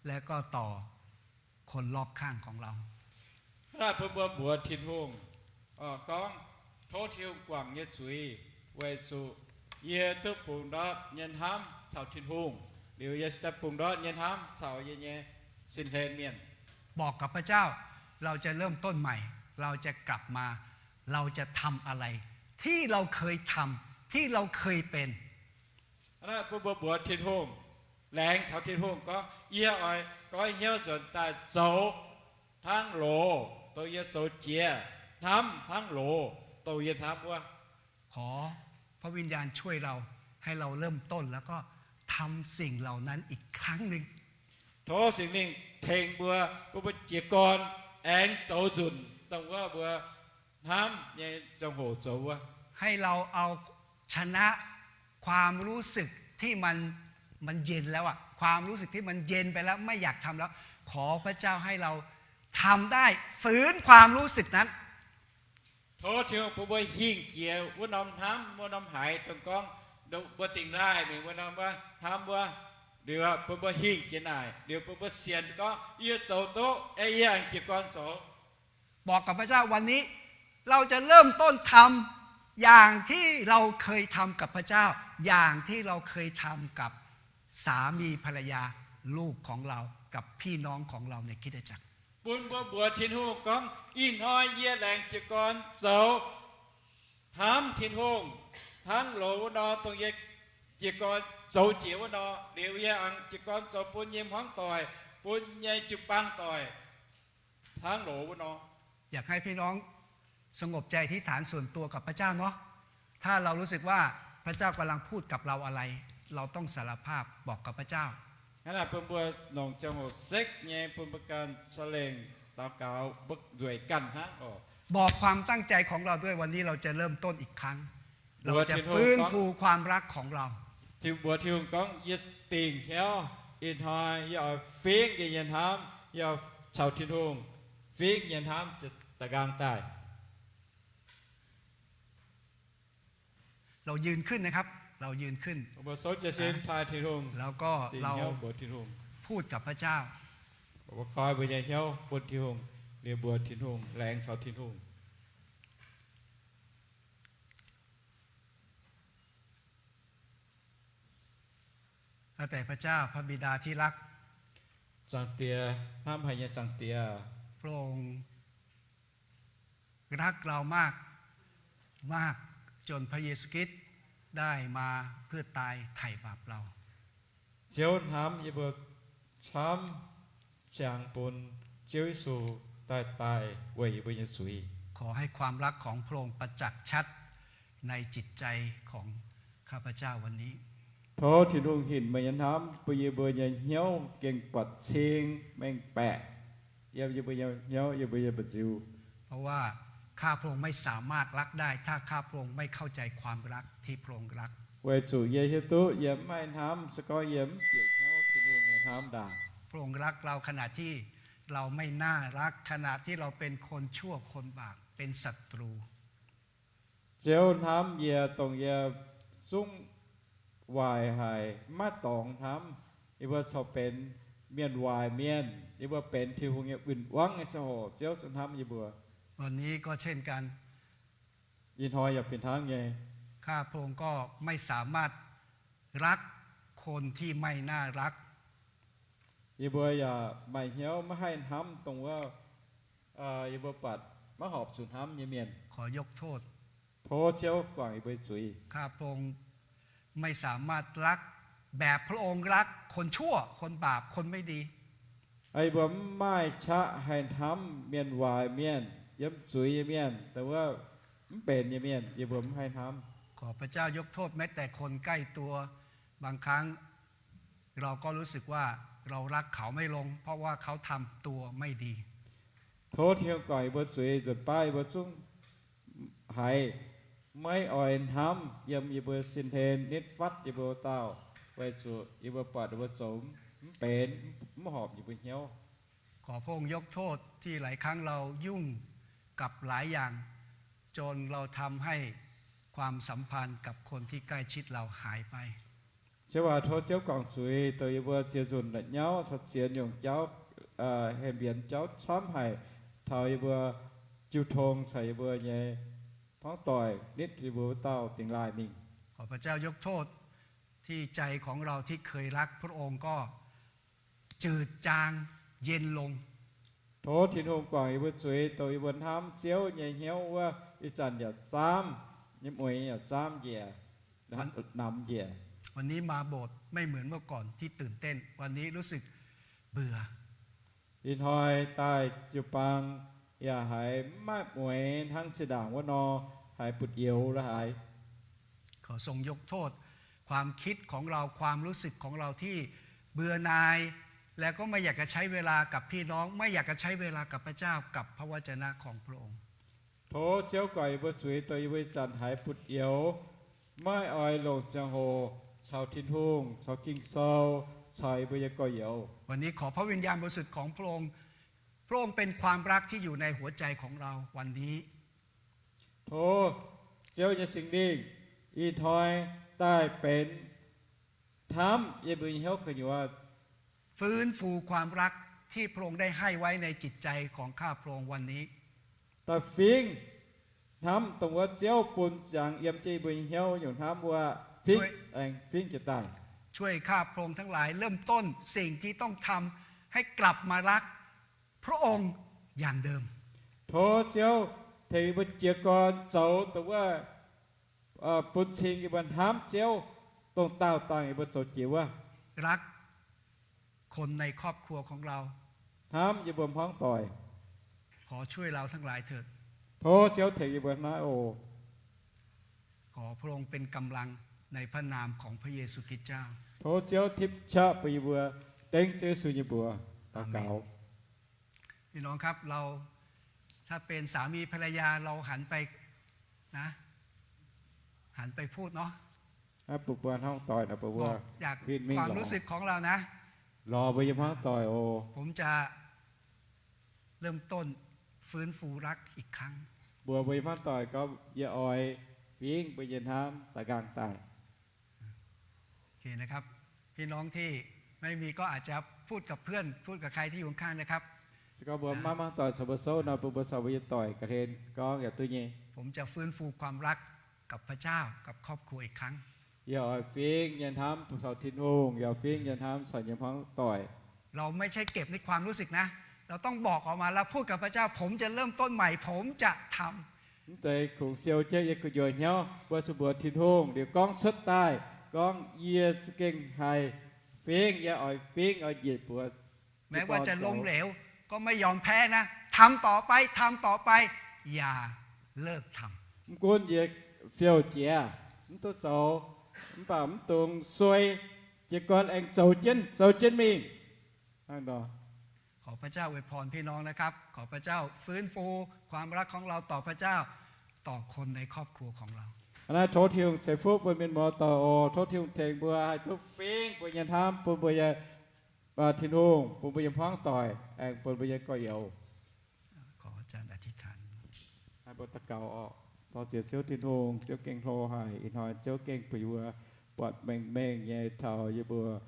และก็ต่อคนรอบข้างของเรา Hnangv naaic bun mbuo mbuox Tin-Hungh, gorngv tov Tin-Hungh guangc yie nyei zuiz, weic zuqc yie duqv bungx ndortv nyei hnamv caux Tin-Hungh, liuz yie se daaih bungx ndortv nyei hnamv caux yie nyei sin-hlen mienh. บอกกับพระเจ้า เราจะเริ่มต้นใหม่ เราจะกลับมา เราจะทำอะไร ที่เราเคยทำ ที่เราเคยเป็น Hnangv naaic bun mbuo mbuox Tin-Hungh, laengz caux Tin-Hungh gorngv, yie oix goiv hnyouv nzuonx daaih zoux hnangv loz dongh yie zoux jiex, hnamv hnangv loz dongh yie hnamv wuov. ขอพระวิญญาณช่วยเรา ให้เราเริ่มต้นแล้วก็ทำสิ่งเหล่านั้นอีกครั้งหนึ่ง Tov Singx Lingh tengx mbuo, bun mbuo jiez gorn aengx zoux nzunc dongh wuov mbuo hnamv nyei ziangh hoc zoux wuov. ให้เราเอาชนะความรู้สึกที่มัน มันเย็นแล้วอะ ความรู้สึกที่มันเย็นไปแล้ว ไม่อยากทำแล้ว ขอพระเจ้าให้เราทำได้ ฝืนความรู้สึกนั้น Tov Tin-Hungh bun mbuo hingh jiex wuov norm hnamv, wuov norm haiz, dongh gorngv mbuo dingh laaih mingh wuov norm wuov hnamv wuov. Liuz bun mbuo hingh jiex naaic, liuz bun mbuo sienx gorngv, yie zoux duqv, aengx yie aengx jiez gorn zoux. บอกกับพระเจ้า วันนี้เราจะเริ่มต้นทำอย่างที่เราเคยทำกับพระเจ้า อย่างที่เราเคยทำกับสามีภรรยา ลูกของเรา กับพี่น้องของเราในคริสตจักร Bun mbuo mbuox Tin-Hungh gorngv, ih hnoi yie laengz jiez gorn zoux hnamv Tin-Hungh hnangv loz wuov nor, dongh yie jiez gorn zoux jiex wuov nor. Liuz yie aengx jiez gorn zoux bun nyei hmuangv doic, bun nyei jiu-baang doic hnangv loz wuov nor. อยากให้พี่น้องสงบใจอธิษฐานส่วนตัวกับพระเจ้าเนาะ ถ้าเรารู้สึกว่าพระเจ้ากำลังพูดกับเราอะไร เราต้องสารภาพบอกกับพระเจ้า Hnangv naaic bun mbuo nongc ziangh hoc sekv nyei bun mbuo ganh ca'lengh daux gaux, mbuo nzueic ganh hnangv oc. บอกความตั้งใจของเราด้วย วันนี้เราจะเริ่มต้นอีกครั้ง เราจะฟื้นฟูความรักของเรา Mbuox Tin-Hungh gorngv, yie dingc hnyouv, ih hnoi yie oix fingx yie nyei hnamv, yie oix caux Tin-Hungh fingx nyei hnamv da'nqaang daaih. เรายืนขึ้นนะครับ เรายืนขึ้น Mbuo souv jienv sin taaih Tin-Hungh, แล้วก็เรา dingc hnyouv mbuox Tin-Hungh, พูดกับพระเจ้า mbuo koi mbuo nyei hnyouv bun Tin-Hungh, liuz mbuox Tin-Hungh, laengz caux Tin-Hungh. ข้าแต่พระเจ้า พระบิดาที่รัก Zaangc Diex, hnamv haic nyei Zaangc Diex. พระองค์รักเรามาก มาก จนพระเยซูคริสต์ได้มาเพื่อตายไถ่บาปเรา Ziouv hnamv yie mbuo camv, ziangx bun Ziouv Yesu daaih daaih weic yie mbuo nyei zuiz. ขอให้ความรักของพระองค์ประจักษ์ชัดในจิตใจของข้าพเจ้าวันนี้ Tov Tin-Hungh hinc meih nyei hnamv bun yie mbuo nyei hnyouv gengh buatc cing mengh baeqc yiem yie mbuo nyei hnyouv, yiem yie mbuo nyei mba'nziu. เพราะว่าข้าพระองค์ไม่สามารถรักได้ ถ้าข้าพระองค์ไม่เข้าใจความรักที่พระองค์รัก Weic zuqc yie hiuv duqv yie mv maaih hnamv se gorngv yie mv bieqc hnyouv Tin-Hungh nyei hnamv ndaangc. พระองค์รักเราขณะที่เราไม่น่ารัก ขณะที่เราเป็นคนชั่วคนบาป เป็นศัตรู Ziouv hnamv yie dongh yie zungv waaic haic, maiv dorngx hnamv. Yie mbuo corc benx mienh waaic mienh, yie mbuo benx Tin-Hungh nyei win-wangv nyei ziangh hoc, Ziouv zungv hnamv yie mbuo. วันนี้ก็เช่นกัน Ih hnoi yaac fih hnangv nyei. ข้าพระองค์ก็ไม่สามารถรักคนที่ไม่น่ารัก Yie mbuo yaac maaih hnyouv maiv haih hnamv dongh wuov yie mbuo buatc maiv horpc zuqc hnamv nyei mienh. ขอยกโทษ Tov Ziouv guangc yie mbuo nyei zuiz. ข้าพระองค์ไม่สามารถรักแบบพระองค์รักคนชั่ว คนบาป คนไม่ดี Yie mbuo mv maaih qaqv haih hnamv mienh waaic mienh, yiem zuiz nyei mienh, dongh wuov mv benx nyei mienh, yie mbuo mv haih hnamv. ขอพระเจ้ายกโทษแม้แต่คนใกล้ตัว บางครั้งเราก็รู้สึกว่าเรารักเขาไม่ลง เพราะว่าเขาทำตัวไม่ดี Tov Tin-Hungh guangc yie mbuo zuiz. Nzunc baav yie mbuo zungv haiz maiv oix hnamv yiem yie mbuo sin-hlen nitv fatv yie mbuo dauh, weic zuqc yie mbuo buatc ninh mbuo zoux mv benx, mv horpc yie mbuo hnyouv. ขอพระองค์ยกโทษที่หลายครั้งเรายุ่งกับหลายอย่าง จนเราทำให้ ความสัมพันธ์กับคนที่ใกล้ชิดเราหายไป Ziouv aac, tov Ziouv guangc zuiz dongh yie mbuo ziex nzunc la'nyauv caux ziex nyungc jauv, hemx mbienx jauv camv haic, taux yie mbuo jiu tong caux yie mbuo nyei hmuangv doic nitv yie mbuo wuov dauh dingx laaih mingh. ขอพระเจ้ายกโทษที่ใจของเราที่เคยรักพระองค์ก็จืดจางเย็นลง Tov Tin-Hungh guangc yie mbuo zuiz dongh yie mbuo hnamv Ziouv nyei hnyouv wuov ih zanc yaac zaamv, nyei mueix yaac zaamv njiec, namx njiec. วันนี้มาโบสถ์ไม่เหมือนเมื่อก่อนที่ตื่นเต้น วันนี้รู้สึกเบื่อ Ih hnoi daaih jiu-baang yaac haiz maiv maaih mueix hnangv zinh ndaangc wuov nor, haiz butv-youz la'haaix. ขอทรงยกโทษความคิดของเรา ความรู้สึกของเราที่เบื่อหน่าย แล้วก็ไม่อยากจะใช้เวลากับพี่น้อง ไม่อยากจะใช้เวลากับพระเจ้า กับพระวจนะของพระองค์ Tov Ziouv guangc yie mbuo zuiz dongh yie mbuo ih zanc haiz butv-youz, maiv oix longc ziangh hoc caux Tin-Hungh, caux Ging-Sou, caux yie mbuo nyei gorx-youz. วันนี้ขอพระวิญญาณบริสุทธิ์ของพระองค์ พระองค์เป็นความรักที่อยู่ในหัวใจของเราวันนี้ Tov Ziouv nyei Singx Lingh ih hnoi daaih benx hnamv yiem mbuo nyei hnyouv gu'nyuoz ฟื้นฟูความรักที่พระองค์ได้ให้ไว้ในจิตใจของข้าพระองค์วันนี้ Daaih fingx hnamv dongh wuov Ziouv bun ziangx yiem jienv mbuo nyei hnyouv nyungc hnamv wuov, fingx, aengx fingx jiez daaih. ช่วยข้าพระองค์ทั้งหลายเริ่มต้นสิ่งที่ต้องทำให้กลับมารักพระองค์อย่างเดิม Tov Ziouv tengx yie mbuo jiez gorn zoux dongh wuov bun cing yie mbuo hnamv Ziouv dongh daauh dangh yie mbuo zoux jiex wuov. รักคนในครอบครัวของเรา Hnamv yie mbuo hmuangv doic. ขอช่วยเราทั้งหลายเถิด Tov Ziouv tengx yie mbuo naaiv oc. ขอพระองค์เป็นกำลังในพระนามของพระเยซูคริสต์เจ้า Tov Ziouv tipv qaqv bun yie mbuo dengv Ziouv Yesu nyei mbuox daux gaux. พี่น้องครับ เรา ถ้าเป็นสามีภรรยา เราหันไปนะ หันไปพูดเนาะ Naaiv bun mbuo hmuangv doic naaic bun mbuo บอกจาก fingx mingh ความรู้สึกของเรานะ lorz mbuo nyei hmuangv doic oc. ผมจะเริ่มต้นฟื้นฟูรักอีกครั้ง Mbuox mbuo nyei hmuangv doic gorngv, yie oix fingx mbuo nyei hnamv daaih nqaang daaih. โอเคนะครับ พี่น้องที่ไม่มีก็อาจจะพูดกับเพื่อน พูดกับใครที่อยู่ข้างๆ นะครับ Se gorngv mbuo maiv hmuangv doic caux mbuo souv nor, bun mbuo caux mbuo nyei doic ga'hlen gorngv yaac duqv nyei. ผมจะฟื้นฟูความรักกับพระเจ้า กับครอบครัวอีกครั้ง Yie oix fingx nyei hnamv caux Tin-Hungh, yie oix fingx nyei hnamv caux nyei hmuangv doic. เราไม่ใช่เก็บในความรู้สึกนะ เราต้องบอกออกมาแล้วพูดกับพระเจ้า ผมจะเริ่มต้นใหม่ ผมจะทำ Mv deix kungx siou jienv yiem gu'nyuoz hnyouv, mbuo zuqc mbuox Tin-Hungh liuz gorngv cuotv daaih, gorngv, yie za'gengh haih fingx, yie oix fingx, oix njiec buoz แม้ว่าจะล้มเหลว ก็ไม่ยอมแพ้นะ ทำต่อไป ทำต่อไป อย่าเลิกทำ Mv gunv yie fiouv jiex, mv duqv zoux, mv baac mv dungx suei, jiez gorn aengx zoux jienv, zoux jienv mingh. ขอพระเจ้าอวยพรพี่น้องนะครับ ขอพระเจ้าฟื้นฟูความรักของเราต่อพระเจ้า ต่อคนในครอบครัวของเรา Hnangv naaiv tov Tin-Hungh ceix fuqv bun mienh muoz-doic oc. Tov Tin-Hungh tengx mbuo haih duqv fingx mbuo nyei hnamv bun mbuo nyei Tin-Hungh, bun mbuo nyei hmuangv doic, aengx bun mbuo nyei gorx-youz. ขออาจารย์อธิษฐาน Haih mbuo daux gaux oc. Dorh ziec Ziouv Tin-Hungh, Ziouv gengh hlo haic. Ih hnoi Ziouv gengh bun yie mbuo buatc mengh mengh nyei taux yie mbuo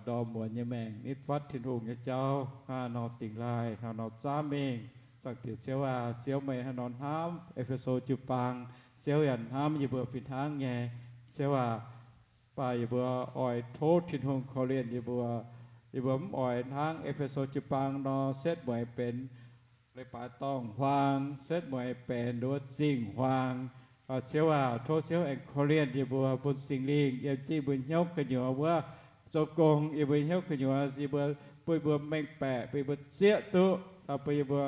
ndorm muonz nyei maengc nitv fatv Tin-Hungh nyei jauv. Hnangv nor dingx laaih, hnangv nor zaamv mingh. Zaangc Diex Ziouv aac, Ziouv meih hnangv nor hnamv E^fe^so jiu-baang, Ziouv yaac hnamv yie mbuo fih hnangv nyei. Ziouv aac, mv baac yie mbuo oix tov Tin-Hungh korv-lienh yie mbuo. Yie mbuo mv oix hnangv E^fe^so jiu-baang nor setv mueiz benx leiz-baaix dorngh huaang, setv mueiz benx nduov zingh huaang. Ziouv aac, tov Ziouv aengx korv-lienh yie mbuo, bun Singx Lingh yiem jienv mbuo hnyouv gu'nyuoz wuov zoux gong yie mbuo hnyouv gu'nyuoz, yie mbuo, bun yie mbuo mengh baeqc, bun yie mbuo zieqv duqv, bun yie mbuo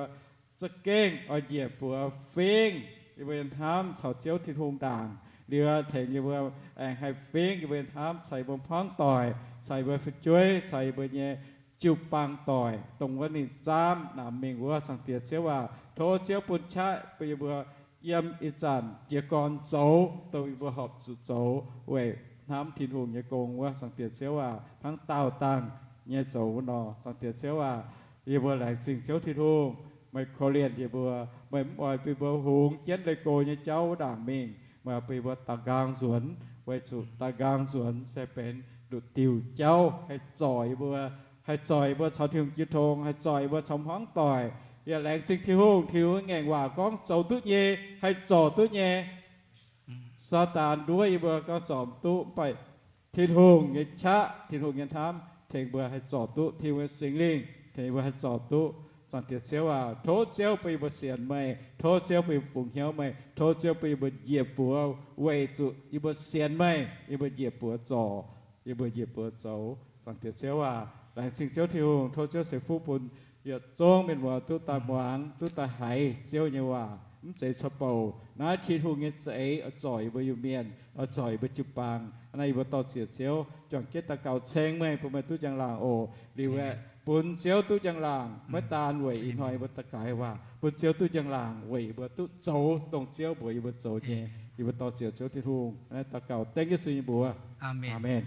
za'gengh oix njiec buoz fingx yie mbuo nyei hnamv caux Ziouv Tin-Hungh ndaangc. Liuz tengx yie mbuo aengx haih fingx yie mbuo nyei hnamv caux yie mbuo hmuangv doic, caux yie mbuo fu'jueiv, caux yie mbuo nyei jiu-baang doic, dongh wuov ninh zaamv namx mingh wuov. Zaangc Diex Ziouv aac, tov Ziouv bun qaqv bun yie mbuo yiem ih zanc jiez gorn zoux dongh yie mbuo horpc zuqc zoux weic hnamv Tin-Hungh nyei gong wuov. Zaangc Diex Ziouv aac, hnangv daauh dangh nyei zoux wuov nor. Zaangc Diex Ziouv aac, yie mbuo laengz zingh Ziouv Tin-Hungh, meih korv-lienh yie mbuo. Meih mv oix bun mbuo hungx jienv leih go nyei jauv wuov ndaangc mingh. Meih bun yie mbuo daaih nqaang nzuonx, weic zuqc daaih nqaang nzuonx se benx nduqc diuh jauv haih zorc yie mbuo, haih zorc yie mbuo caux Tin-Hungh jiu tong, haih zorc yie mbuo caux hmuangv doic. Yaac laengz zingh Tin-Hungh, Tin-Hungh ngaengc waac gorngv zoux duqv nyei, haih zorc duqv nyei. Saadaan nduov yie mbuo gorngv zorc duqv, mv baac Tin-Hungh nyei qaqv, Tin-Hungh nyei hnamv tengx mbuo haih zorc duqv. Tin-Hungh nyei Singx Lingh tengx mbuo haih zorc duqv. Zaangc Diex Ziouv aac, tov Ziouv bun yie mbuo sienx meih, tov Ziouv bun yie mbuo bungx hnyouv meih, tov Ziouv bun yie mbuo njiec buoz weic zuqc yie mbuo sienx meih, yie mbuo njiec buoz zorc, yie mbuo njiec buoz zoux. Zaangc Diex Ziouv aac, laengz zingh Ziouv Tin-Hungh, tov Ziouv ceix fuqv bun yietc zungv mienh muoz duqv daaih muangx, duqv daaih haiz Ziouv nyei waac, mv zeiz caux bouc. Naaiv Tin-Hungh nyei za'eix oix zorc yie mbuo Iu-Mienh, oix zorc yie mbuo jiu-baang. Naaiv yie mbuo dorh ziec Ziouv juangc jienv daux gaux ceng meih, bun meih duqv njang-laangc oc. Liuz aeqv, bun Ziouv duqv njang-laangc maiv daan weic ih hnoi yie mbuo daux gaux waac, bun Ziouv duqv njang-laangc weic yie mbuo duqv zoux dongh Ziouv mbuox yie mbuo zoux nyei. Yie mbuo dorh ziec Ziouv Tin-Hungh naaiv daux gaux dengv Yesu nyei mbuox. Aamen.